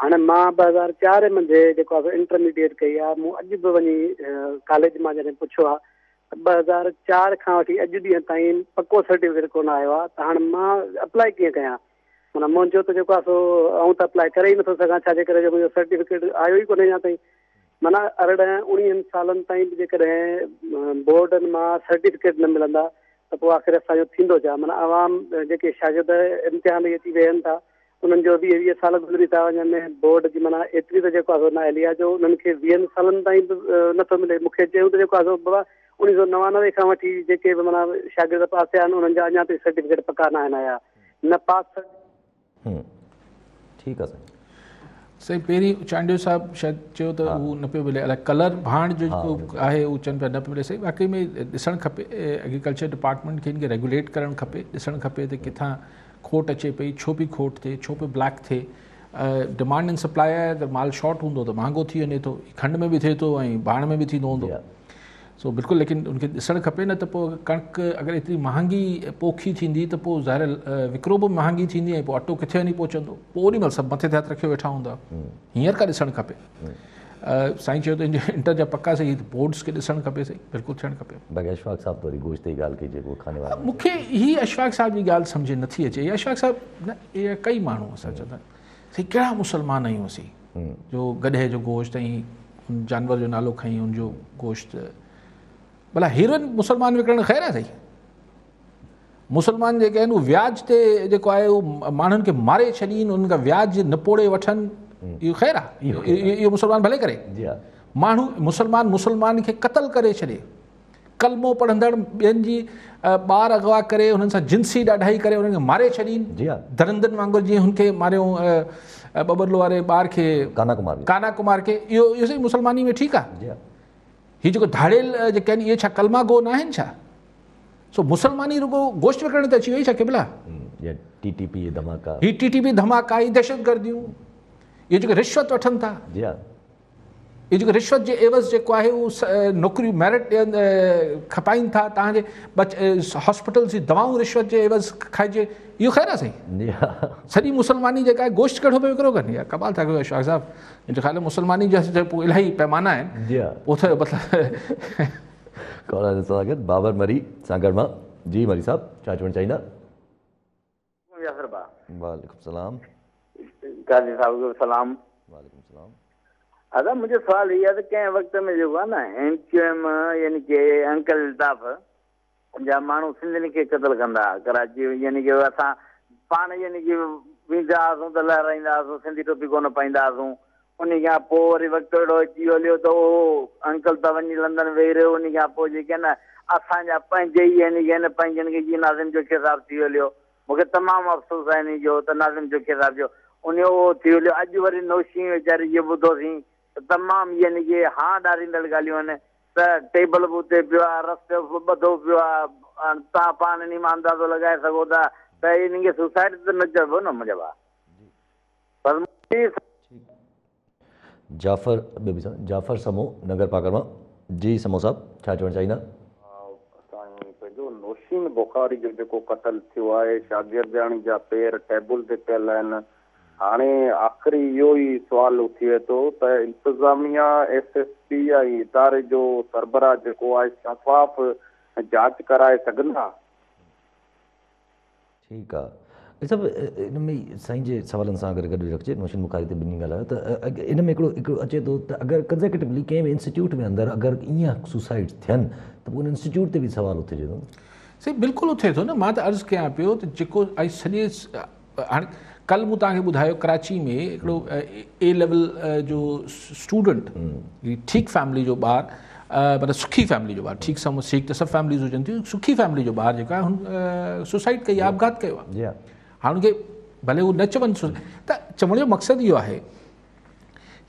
هاڻي مان 2004 منجهه جيڪو آهي سو انٽرميڊيٽ ڪئي آهي مون اڄ به وڃي ڪاليج مان جڏهن پڇيو آهي ته 2004 کان وٺي اڄ ڏينهن تائين پڪو سرٽيفڪيٽ ڪونه آيو آهي ته هاڻي مان اپلائي ڪيئن ڪيان معنيٰ منهنجو ته جيڪو آهي سو آئون ته اپلائي ڪري ئي نٿو سگهان ڇاجي ڪري جو منهنجو سرٽيفڪيٽ آيو ئي ڪونهي اڃا تائين. معنيٰ 18 اڻويهن سالن تائين به جيڪڏهن بورڊن مان سرٽيفڪيٽ نه ملندا ته پوء آخر اسان جو ٿيندو ڇا؟ معنيٰ عوام جيڪي شاگرد امتحان ڏئي اچي ويهن ٿا انهن جو 20 20 سال گذري ٿا وڃن بورڊ جي معنيٰ ايتري ته جيڪو آهي سو نااهلي آهي جو انهن کي 20 سالن تائين به نٿو ملي. مون کي چيائون ته جيڪو آهي سو بابا 1999 کان وٺي جيڪي به معنيٰ شاگرد پاس ٿيا آهن انهن جا اڃا تائين سرٽيفڪيٽ پڪا ناهن آيا نه پاس ٺيڪ آ سائين. سائين پهرين چانڊيو صاحب شايد چيو ته هو نه پيو ملي الائي ڪلر ڀاڻ جو جيڪو آهي هو چون پيا نه پيو ملي سائين واقعي ۾ ڏسڻ کپي ايگريڪلچر ڊپارٽمينٽ کي ان کي ريگوليٽ ڪرڻ کپي ڏسڻ کپي ته ڪٿان کوٽ اچي پئي ڇو پئي کوٽ ٿئي ڇو پيو بليڪ ٿئي ڊمانڊ اينڊ سپلاء آهي ته مال شارٽ هوندو ته مهانگو ٿي وڃي ٿو. کنڊ ۾ به ٿئي ٿو ۽ ڀاڻ ۾ به ٿيندو هوندو. سو بلڪل ليڪن ان کي ڏسڻ کپي نه ته پوء ڪڻڪ اگر ايتري مهانگي پوکي ٿيندي ته پوء ظاهر وڪرو به مهانگي ٿيندي ۽ پوء اٽو ڪٿي وڃي پهچندو. پوء اوڏي مهل سڀ مٿي تي هٿ رکيو ويٺا هوندا. هينئر کان ڏسڻ کپي. سائين چيو ته انٽر جا پڪا سهي بورڊز کي ڏسڻ کپي سائين بلڪل ٿيڻ کپي. باقي اشفاق صاحب ته وري گوشت جي ڳالهه ڪئي جيڪو کاني وارا. مون کي هي اشفاق صاحب جي ڳالهه سمجهه نٿي اچي. اشفاق صاحب نه اهي ڪئي ماڻهو اسان چوندا آهن سائين ڪهڙا مسلمان آهيون اسين جو گڏهه جو گوشت ۽ ان جانور جو نالو کڻي ان جو گوشت ڀلا هيروئن مسلمان وڪڻڻ خير آهي سائين. مسلمان جيڪي آهن اهي وياج تي جيڪو آهي اهو ماڻهن کي ماري ڇڏين انهن کان وياج نپوڙي وٺن اهو خير آهي اهو مسلمان ڀلي ڪري ماڻهو مسلمان مسلمان کي قتل ڪري ڇڏي ڪلمو پڙهندڙ ٻين جي ٻار اغوا ڪري انهن سان جنسي ڏاڍائي ڪري انهن کي ماري ڇڏين درندن وانگر جيئن هن کي ماريو ٻٻرلو واري ٻار کي ڪانا ڪمار کي اهو اهو سائين مسلماني ۾ ٺيڪ آهي هي جيڪو ڌاڙيل جيڪي آهن اهي ڇا ڪلما گو نه آهن ڇا سو مسلماني رڳو گوشت وڪڻڻ تي اچي وئي ڇا قبلا؟ يا ٽي ٽي پي ڌماڪا. هي ٽي ٽي پي ڌماڪا هي دهشتگرديون اهي جيڪي رشوت وٺن ٿا. جي ها. اهي جيڪي رشوت جي عيوض جيڪو آهي اهو نوڪريون ميرٽ ڏين کپائين ٿا توهان جي هاسپيٽلز جي دوائون رشوت جي عيوض کائجي اهو خير آهي سائين؟ جي ها. سڄي مسلماني جيڪا آهي گوشت ڪهڙو پيو وڪرو ڪن يا ڪمال ٿا ڪيو اشفاق صاحب منهنجي خيال ۾ مسلماني جا پوء الاهي پيمانا آهن. جي ها. پوء ته مطلب ڪالر سان گڏ بابر مري سانگهڙ مان جي مري صاحب ڇا چوڻ چاهيندا. ياسر ڀاء. وعليڪم السلام. قاضي صاحب کي سلام. وعليڪم السلام. ادا منهنجو سوال هي آهي ته ڪنهن وقت ۾ جيڪو آهي نه ايم ڪيو ايم يعني ڪي انڪل الطاف جا ماڻهو سنڌين کي قتل ڪندا ها ڪراچي يعني ڪي اسان پاڻ يعني ڪي ويندا هئاسون ته لهرائيندا هئاسون سنڌي ٽوپي ڪونه پائيندا هئاسون انهي کان پوء وري وقت اهڙو اچي ويو هليو ته اهو انڪل ته وڃي لندن ويهي رهيو انهي کان پوء جيڪي نه اسان جا پنهنجي ئي يعني ڪي نه پنهنجن کي جيئن ناظم جوکيو صاحب ٿي ويو هليو مون کي تمام افسوس آهي انهي جو ته ناظم جوکيو صاحب جو انهي اهو ٿي ويو هليو اڄ وري نوشين ويچاري جو ٻڌوسين ته تمام يعني ڪي هانء ڏاريندڙ ڳالهيون آهن ته ٽيبل به اتي پيو آهي رستي به ٻڌو پيو آهي هاڻ توهان پاڻ انهي مان اندازو لڳائي سگهو ٿا ته انهي کي سوسائيڊ ته نه چئبو نه منهنجا ڀاء بس منهنجي جعفر ٻيو به جعفر سمو ننگر پارڪر مان جي سمو صاحب ڇا چوڻ چاهيندا. سائين پنهنجو نوشين بخاري جو جيڪو قتل ٿيو آهي شاگردياڻي جا پير ٽيبل تي پيل آهن هاڻي آخري اهو ئي سوال اٿي ٿو ته انتظاميا ايس ايس پي ۽ اداري جو سربراهه جيڪو آهي شفاف جاچ ڪرائي سگهندا؟ ٺيڪ آ صاحب ان ۾ سائين جي سوالن سان اگر گڏ رکجي نوشين بخاري تي ٻنهي ڳالهايو ته ان ۾ هڪڙو هڪڙو اچي ٿو ته اگر ڪنزيڪيوٽولي ڪنهن به انسٽيٽيوٽ ۾ اندر اگر ائين سوسائيڊ ٿين ته پوء ان انسٽيٽيوٽ تي به سوال اٿجي ٿو. سائين بلڪل اٿي ٿو نه مان ته عرض ڪيان پيو ته جيڪو ۽ سڄي هاڻي ڪل مون توهان کي ٻڌايو ڪراچي ۾ هڪڙو اي ليول جو اسٽوڊنٽ ٺيڪ فيملي جو ٻار مطلب سکي فيملي جو ٻار ٺيڪ سم سيڪ ته سڀ فيمليز هجن ٿيون سکي فيملي جو ٻار جيڪو آهي هن سوسائيڊ ڪئي آپگهات ڪيو آهي هاڻي ان کي ڀلي هو نه چون ته چوڻ جو مقصد اهو آهي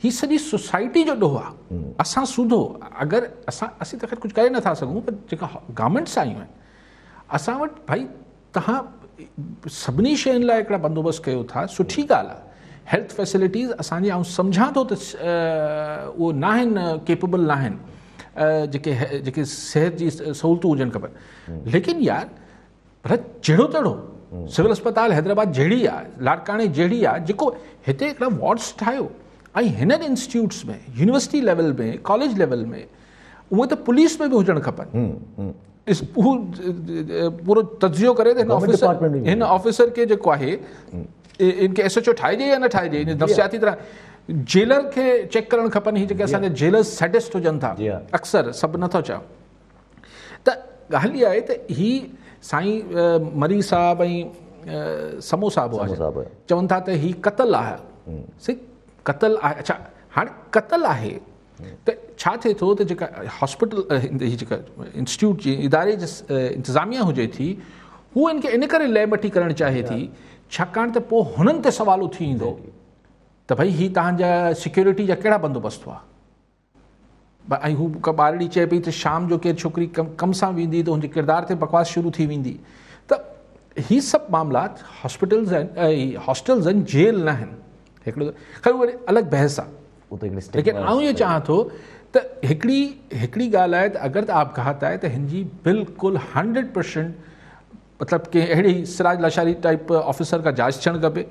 هي سڄي سوسائٽي جو ڏوهه آهي اسان سوڌو اگر اسان اسين ته خير ڪجهه ڪري نٿا سگهون پر جيڪا گورنمينٽس آيون آهن اسان وٽ ڀائي توهان سڀني شين لاء هڪڙا بندوبست ڪيو ٿا سٺي ڳالهه آهي هيلٿ فيسلٽيز اسان جي آئون سمجهان ٿو ته اهو ناهن ڪيپيبل ناهن جيڪي جيڪي صحت جي سهولتون هجن کپن ليڪن يار پر جهڙو تهڙو سول اسپتال حيدرآباد جهڙي آهي لاڙڪاڻي جهڙي آهي جيڪو هتي هڪڙا وارڊس ٺاهيو ۽ هنن institutes ۾ university level ۾ college level ۾ اهي ته پوليس ۾ به هجڻ کپن ڏس هو پورو تجزيو ڪري ته هن آفيسر هن آفيسر کي جيڪو آهي ان کي ايس ايڇ او ٺاهجي يا نه ٺاهجي ان نفسياتي طرح جيلر کي چيڪ ڪرڻ کپن هي جيڪي اسان جا جيلرز سيڊسٽ هجن ٿا اڪثر سڀ نٿو چوان ته ڳالهه اها آهي ته هي سائين مري صاحب ۽ سمو صاحب هئا چون ٿا ته هي قتل آهي سائين قتل آهي اڇا هاڻي قتل آهي ته ڇا ٿئي ٿو ته جيڪا هاسپيٽل هي جيڪا انسٽيٽيوٽ جي اداري جي انتظاميا هجي ٿي هو ان کي ان ڪري لئه مٽي ڪرڻ چاهي ٿي ڇاڪاڻ ته پوء هنن تي سوال اٿي ايندو ته ڀئي هي توهان جا سيڪيورٽي جا ڪهڙا بندوبست هئا ۽ هو ڪا ٻارڙي چئي پئي ته شام جو ڪير ڇوڪري ڪم سان ويندي ته هن جي ڪردار تي بڪواس شروع ٿي ويندي ته هي سڀ معاملات هاسپيٽلز آهن هاسٽلز آهن جيل نه آهن. هڪڙو خير اهو الڳ بحث آهي ليڪن آئون اهو چاهان ٿو ته هڪڙي هڪڙي ڳالهه آهي ته اگر ته آپگهات آهي ته هن جي بلڪل 100% مطلب ڪنهن اهڙي سراج لاشاري ٽائپ آفيسر کان جاچ ٿيڻ کپي،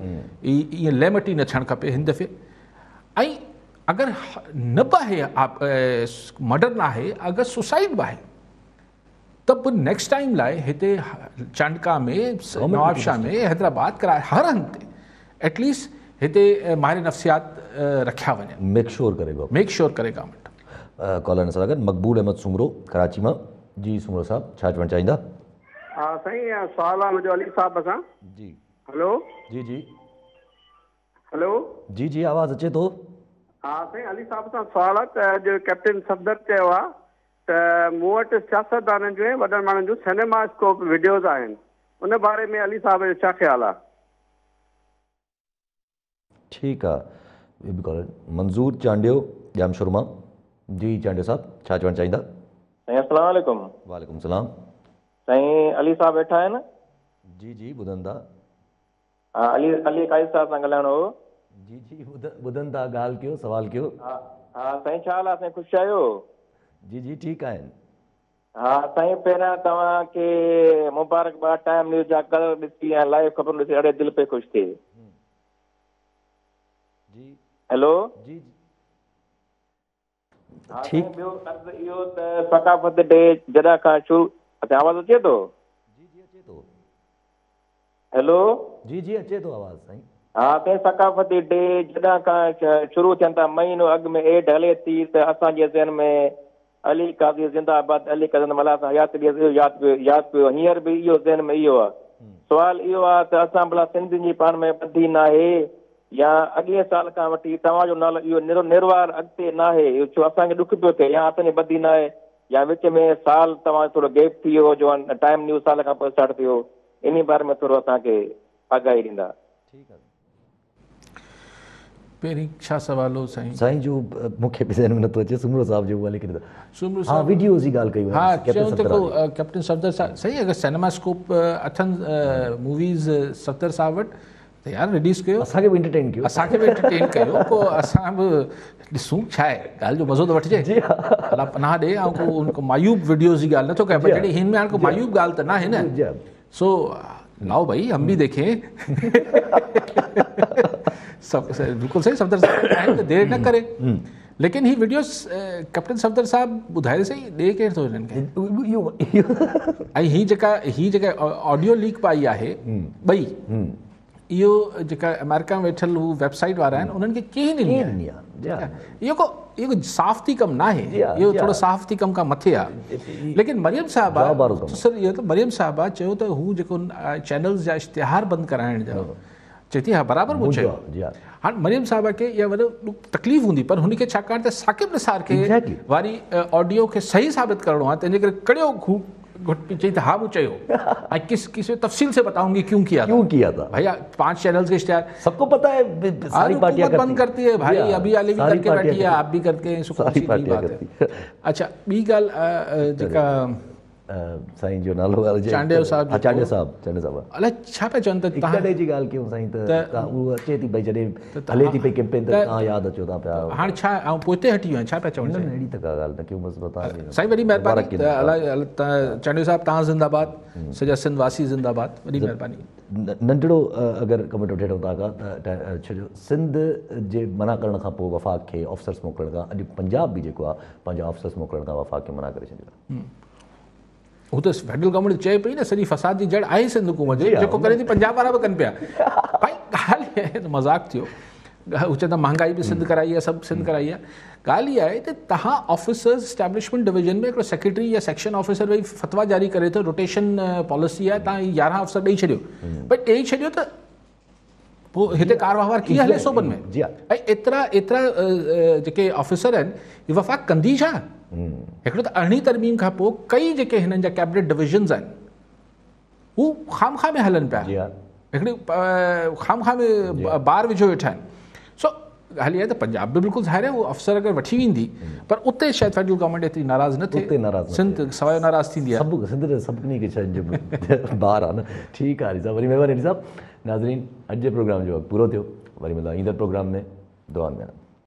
ائين ليمٽي نه ٿيڻ کپي هن دفعي. ۽ اگر نه به آهي مرڊر نه آهي اگر سوسائيڊ به آهي ته به نيڪسٽ ٽائيم لاء هتي چانڊڪا ۾ نوابشاهه ۾ حيدرآباد ڪرا هر هنڌ تي ايٽليسٽ هتي ماهر نفسيات رکيا وڃن. ميڪ شور ڪري گورنمينٽ. ميڪ شور ڪري گورنمينٽ. ڪالر سان گڏ مقبول احمد سومرو ڪراچي مان. جي سومرو صاحب ڇا چوڻ چاهيندا؟ ها سائين سوال آ منهنجو علي صاحب سان. جي. هلو. جي جي. هلو. جي جي آواز اچي ٿو. ها سائين علي صاحب سان سوال آ ته اڄ ڪيپٽن صفدر چيو آ ته مون وٽ سياستدانن جون ۽ وڏن ماڻهن جون سئنيما اسڪوپ وڊيوز آهن ان باري ۾ علي صاحب جو ڇا خيال آ. ٺيڪ آ ٻيو به ڪالر منظور چانڊيو ڄامشورو مان جي چانڊيو صاحب ڇا چوڻ چاهيندا. سائين السلام عليڪم. وعليڪم السلام. سائين علي صاحب ويٺا آهن. جي جي ٻڌن ٿا. ها علي علي قاضي صاحب سان ڳالهائڻو هو. جي جي ٻڌن ٿا ڳالهه ڪيو سوال ڪيو. ها ها سائين ڇا حال آ سائين خوش آهيو. جي جي ٺيڪ آهن. ها سائين پهريان توهان کي مبارڪباد ٽائيم نيوز جا ڪلر ڏسي ۽ لائيو خبرون ڏسي اڙي دل پئي خوش ٿئي. جي هيلو. جي ها سائين ٻيو عرض اهو ته ثقافت ڊي جڏهن کان شروع اڇا آواز اچي ٿو. جي جي اچي ٿو. هيلو. جي جي اچي ٿو آواز سائين. ها سائين ثقافتي ڊي جڏهن کان شروع ٿين ٿا مهينو اڳ ۾ ايڊ هلي ٿي ته اسان جي ذهن ۾ علي قاضي زنده آباد علي قاضي زنده ملا سان حيات ڏيس اهو ياد پيو ياد پيو هينئر به اهو ذهن ۾ اهو آهي سوال اهو آهي ته اسان ڀلا سنڌين جي پاڻ ۾ ٻڌي ناهي يا اڳئين سال کان وٺي توهان جو نالو اهو نروار اڳتي ناهي اهو ڇو اسان کي ڏک پيو ٿئي يا اسان جي ٻڌي ناهي يا وچ ۾ سال توهان جو ٿورو گيپ ٿي ويو جو ٽائيم نيوز سال کان پوء اسٽارٽ ٿيو انهي باري ۾ ٿورو اسان کي آگاهي ڏيندا. پهرين ڇا سوال هو سائين؟ سائين جو مون کي به ذهن ۾ نٿو اچي سومرو صاحب جو اها لکي سومرو صاحب ها وڊيوز جي ڳالهه ڪئي ها چيو ته ڪو ڪيپٽن صفدر صاحب سائين اگر سئنيما اسڪوپ اٿن موويز صفدر صاحب وٽ ته يار رليز ڪيو اسان کي به انٽرٽين ڪيو اسان کي به انٽرٽين ڪيو پوء اسان به ڏسون ڇا آهي ڳالهه جو مزو ته وٺجي جي ها الله پناهه ڏي آئون ڪو ان ڪو معيوب وڊيوز جي ڳالهه نٿو ڪيان پر جڏهن هن ۾ هاڻ ڪو معيوب ڳالهه ته ناهي نه جي سو لاओ ڀائي هم به ديکين سب بلڪل صحيح صفدر صاحب آهن ته دير نه ڪري ليڪن هي وڊيوز ڪيپٽن صفدر صاحب ٻڌائي سهي ڏي ڪير ٿو هنن کي ۽ هي جيڪا هي جيڪا آڊيو ليڪ پائي آهي ٻئي اهو جيڪا آمريڪا ۾ ويٺل هو ويب سائيٽ وارا آهن انهن کي ڪنهن ڏني آهي اهو ڪو اهو صحافتي ڪم ناهي اهو ٿورو صحافتي ڪم کان مٿي آهي ليڪن مريم صاحبه سر اهو ته مريم صاحبه چيو ته هو جيڪو چينلز جا اشتهار بند ڪرائڻ جا چئي ٿي ها برابر مون چيو هاڻ مريم صاحبه کي اها وڏو تڪليف هوندي پر هن کي ڇاڪاڻ ته ثاقب نثار کي واري آڊيو کي صحيح ثابت ڪرڻو آهي تنهن جي ڪري ڪڙيو گهٽ پي چئي ته ها مون چيو ۽ ڪس ڪس تفصيل سي بتاؤں گي ڪيون ڪيا ڪيون ڪيا ٿا ڀيا پانچ چينلز کے اشتهار سب کو پتا ہے ساري پارٽياں بند کرتي ہے بھائی ابھی والے بھی کر کے بیٹھی ہے آپ بھی کرتے ہیں سو کون سی بات ہے اچھا ٻي ڳالهه جيڪا سائين جو نالو چانڊيو صاحب ها چانڊيو صاحب چانڊيو صاحب الائي ڇا پيا چون ته تهان ڊي جي ڳالهه ڪيون سائين ته اهو اچي ٿي ڀئي جڏهن هلي ٿي پئي ڪيمپين ته تهان ياد اچو ٿا پيا هاڻ ڇا آئون پوئتي هٽي ويو آهيان ڇا پيا چون نه اهڙي ته ڪا ڳالهه نه ڪيون بس بتا سائين وڏي مهرباني ته الائي چانڊيو صاحب تهان زنده باد سڄا سنڌ واسي زنده باد وڏي مهرباني ننڍڙو اگر ڪمينٽ وٺي وٺون توهان کان ته ڇو جو سنڌ جي منع ڪرڻ کان پوء وفاق کي آفيسرس موڪلڻ کان اڄ پنجاب به جيڪو آهي پنهنجا آفيسرس موڪلڻ کان وفاق کي منع ڪري ڇڏيو آهي هو ته فيڊرل گورنمينٽ چئي پئي نه سڄي فساد جي جڙ آهي سنڌ حڪومت جي جيڪو ڪري ٿي پنجاب وارا به ڪن پيا ڀائي ڳالهه اها آهي مذاق ٿيو هو چوندا مهانگائي به سنڌ ڪرائي آهي سڀ سنڌ ڪرائي آهي ڳالهه اها آهي ته توهان آفيسرز اسٽيبلشمينٽ ڊويزن ۾ هڪڙو سيڪريٽري يا سيڪشن آفيسر ويهي فتويٰ جاري ڪري ٿو روٽيشن پاليسي آهي توهان 11 آفيسر ڏئي ڇڏيو ڀائي ڏئي ڇڏيو ته پوء هتي ڪار وهنوار ڪيئن هلي صوبن ۾ جي ۽ ايترا ايترا جيڪي آفيسر آهن هي وفاق ڪندي ڇا هڪڙو ته ارڙهين ترميم کان پوء ڪئي جيڪي هنن جا ڪيبنيٽ ڊويزنز آهن هو خامخواه ۾ هلن پيا هڪڙي خامخواه ۾ بار وجهيو ويٺا آهن سو ڳالهه اها آهي ته پنجاب به بلڪل ظاهر آهي اهو افسر اگر وٺي ويندي پر اتي شايد فيڊرل گورنمينٽ ايتري ناراض نه ٿئي سنڌ سواء ناراض ٿيندي آهي سڀ سنڌ ته سڀني کي شين جو بار آهي نه ٺيڪ آهي علي صاحب وڏي مهرباني علي صاحب ناظرين اڄ جي پروگرام جو وقت پورو ٿيو. وري ملندا ايندڙ پروگرام ۾ دعائن ۾ ياد.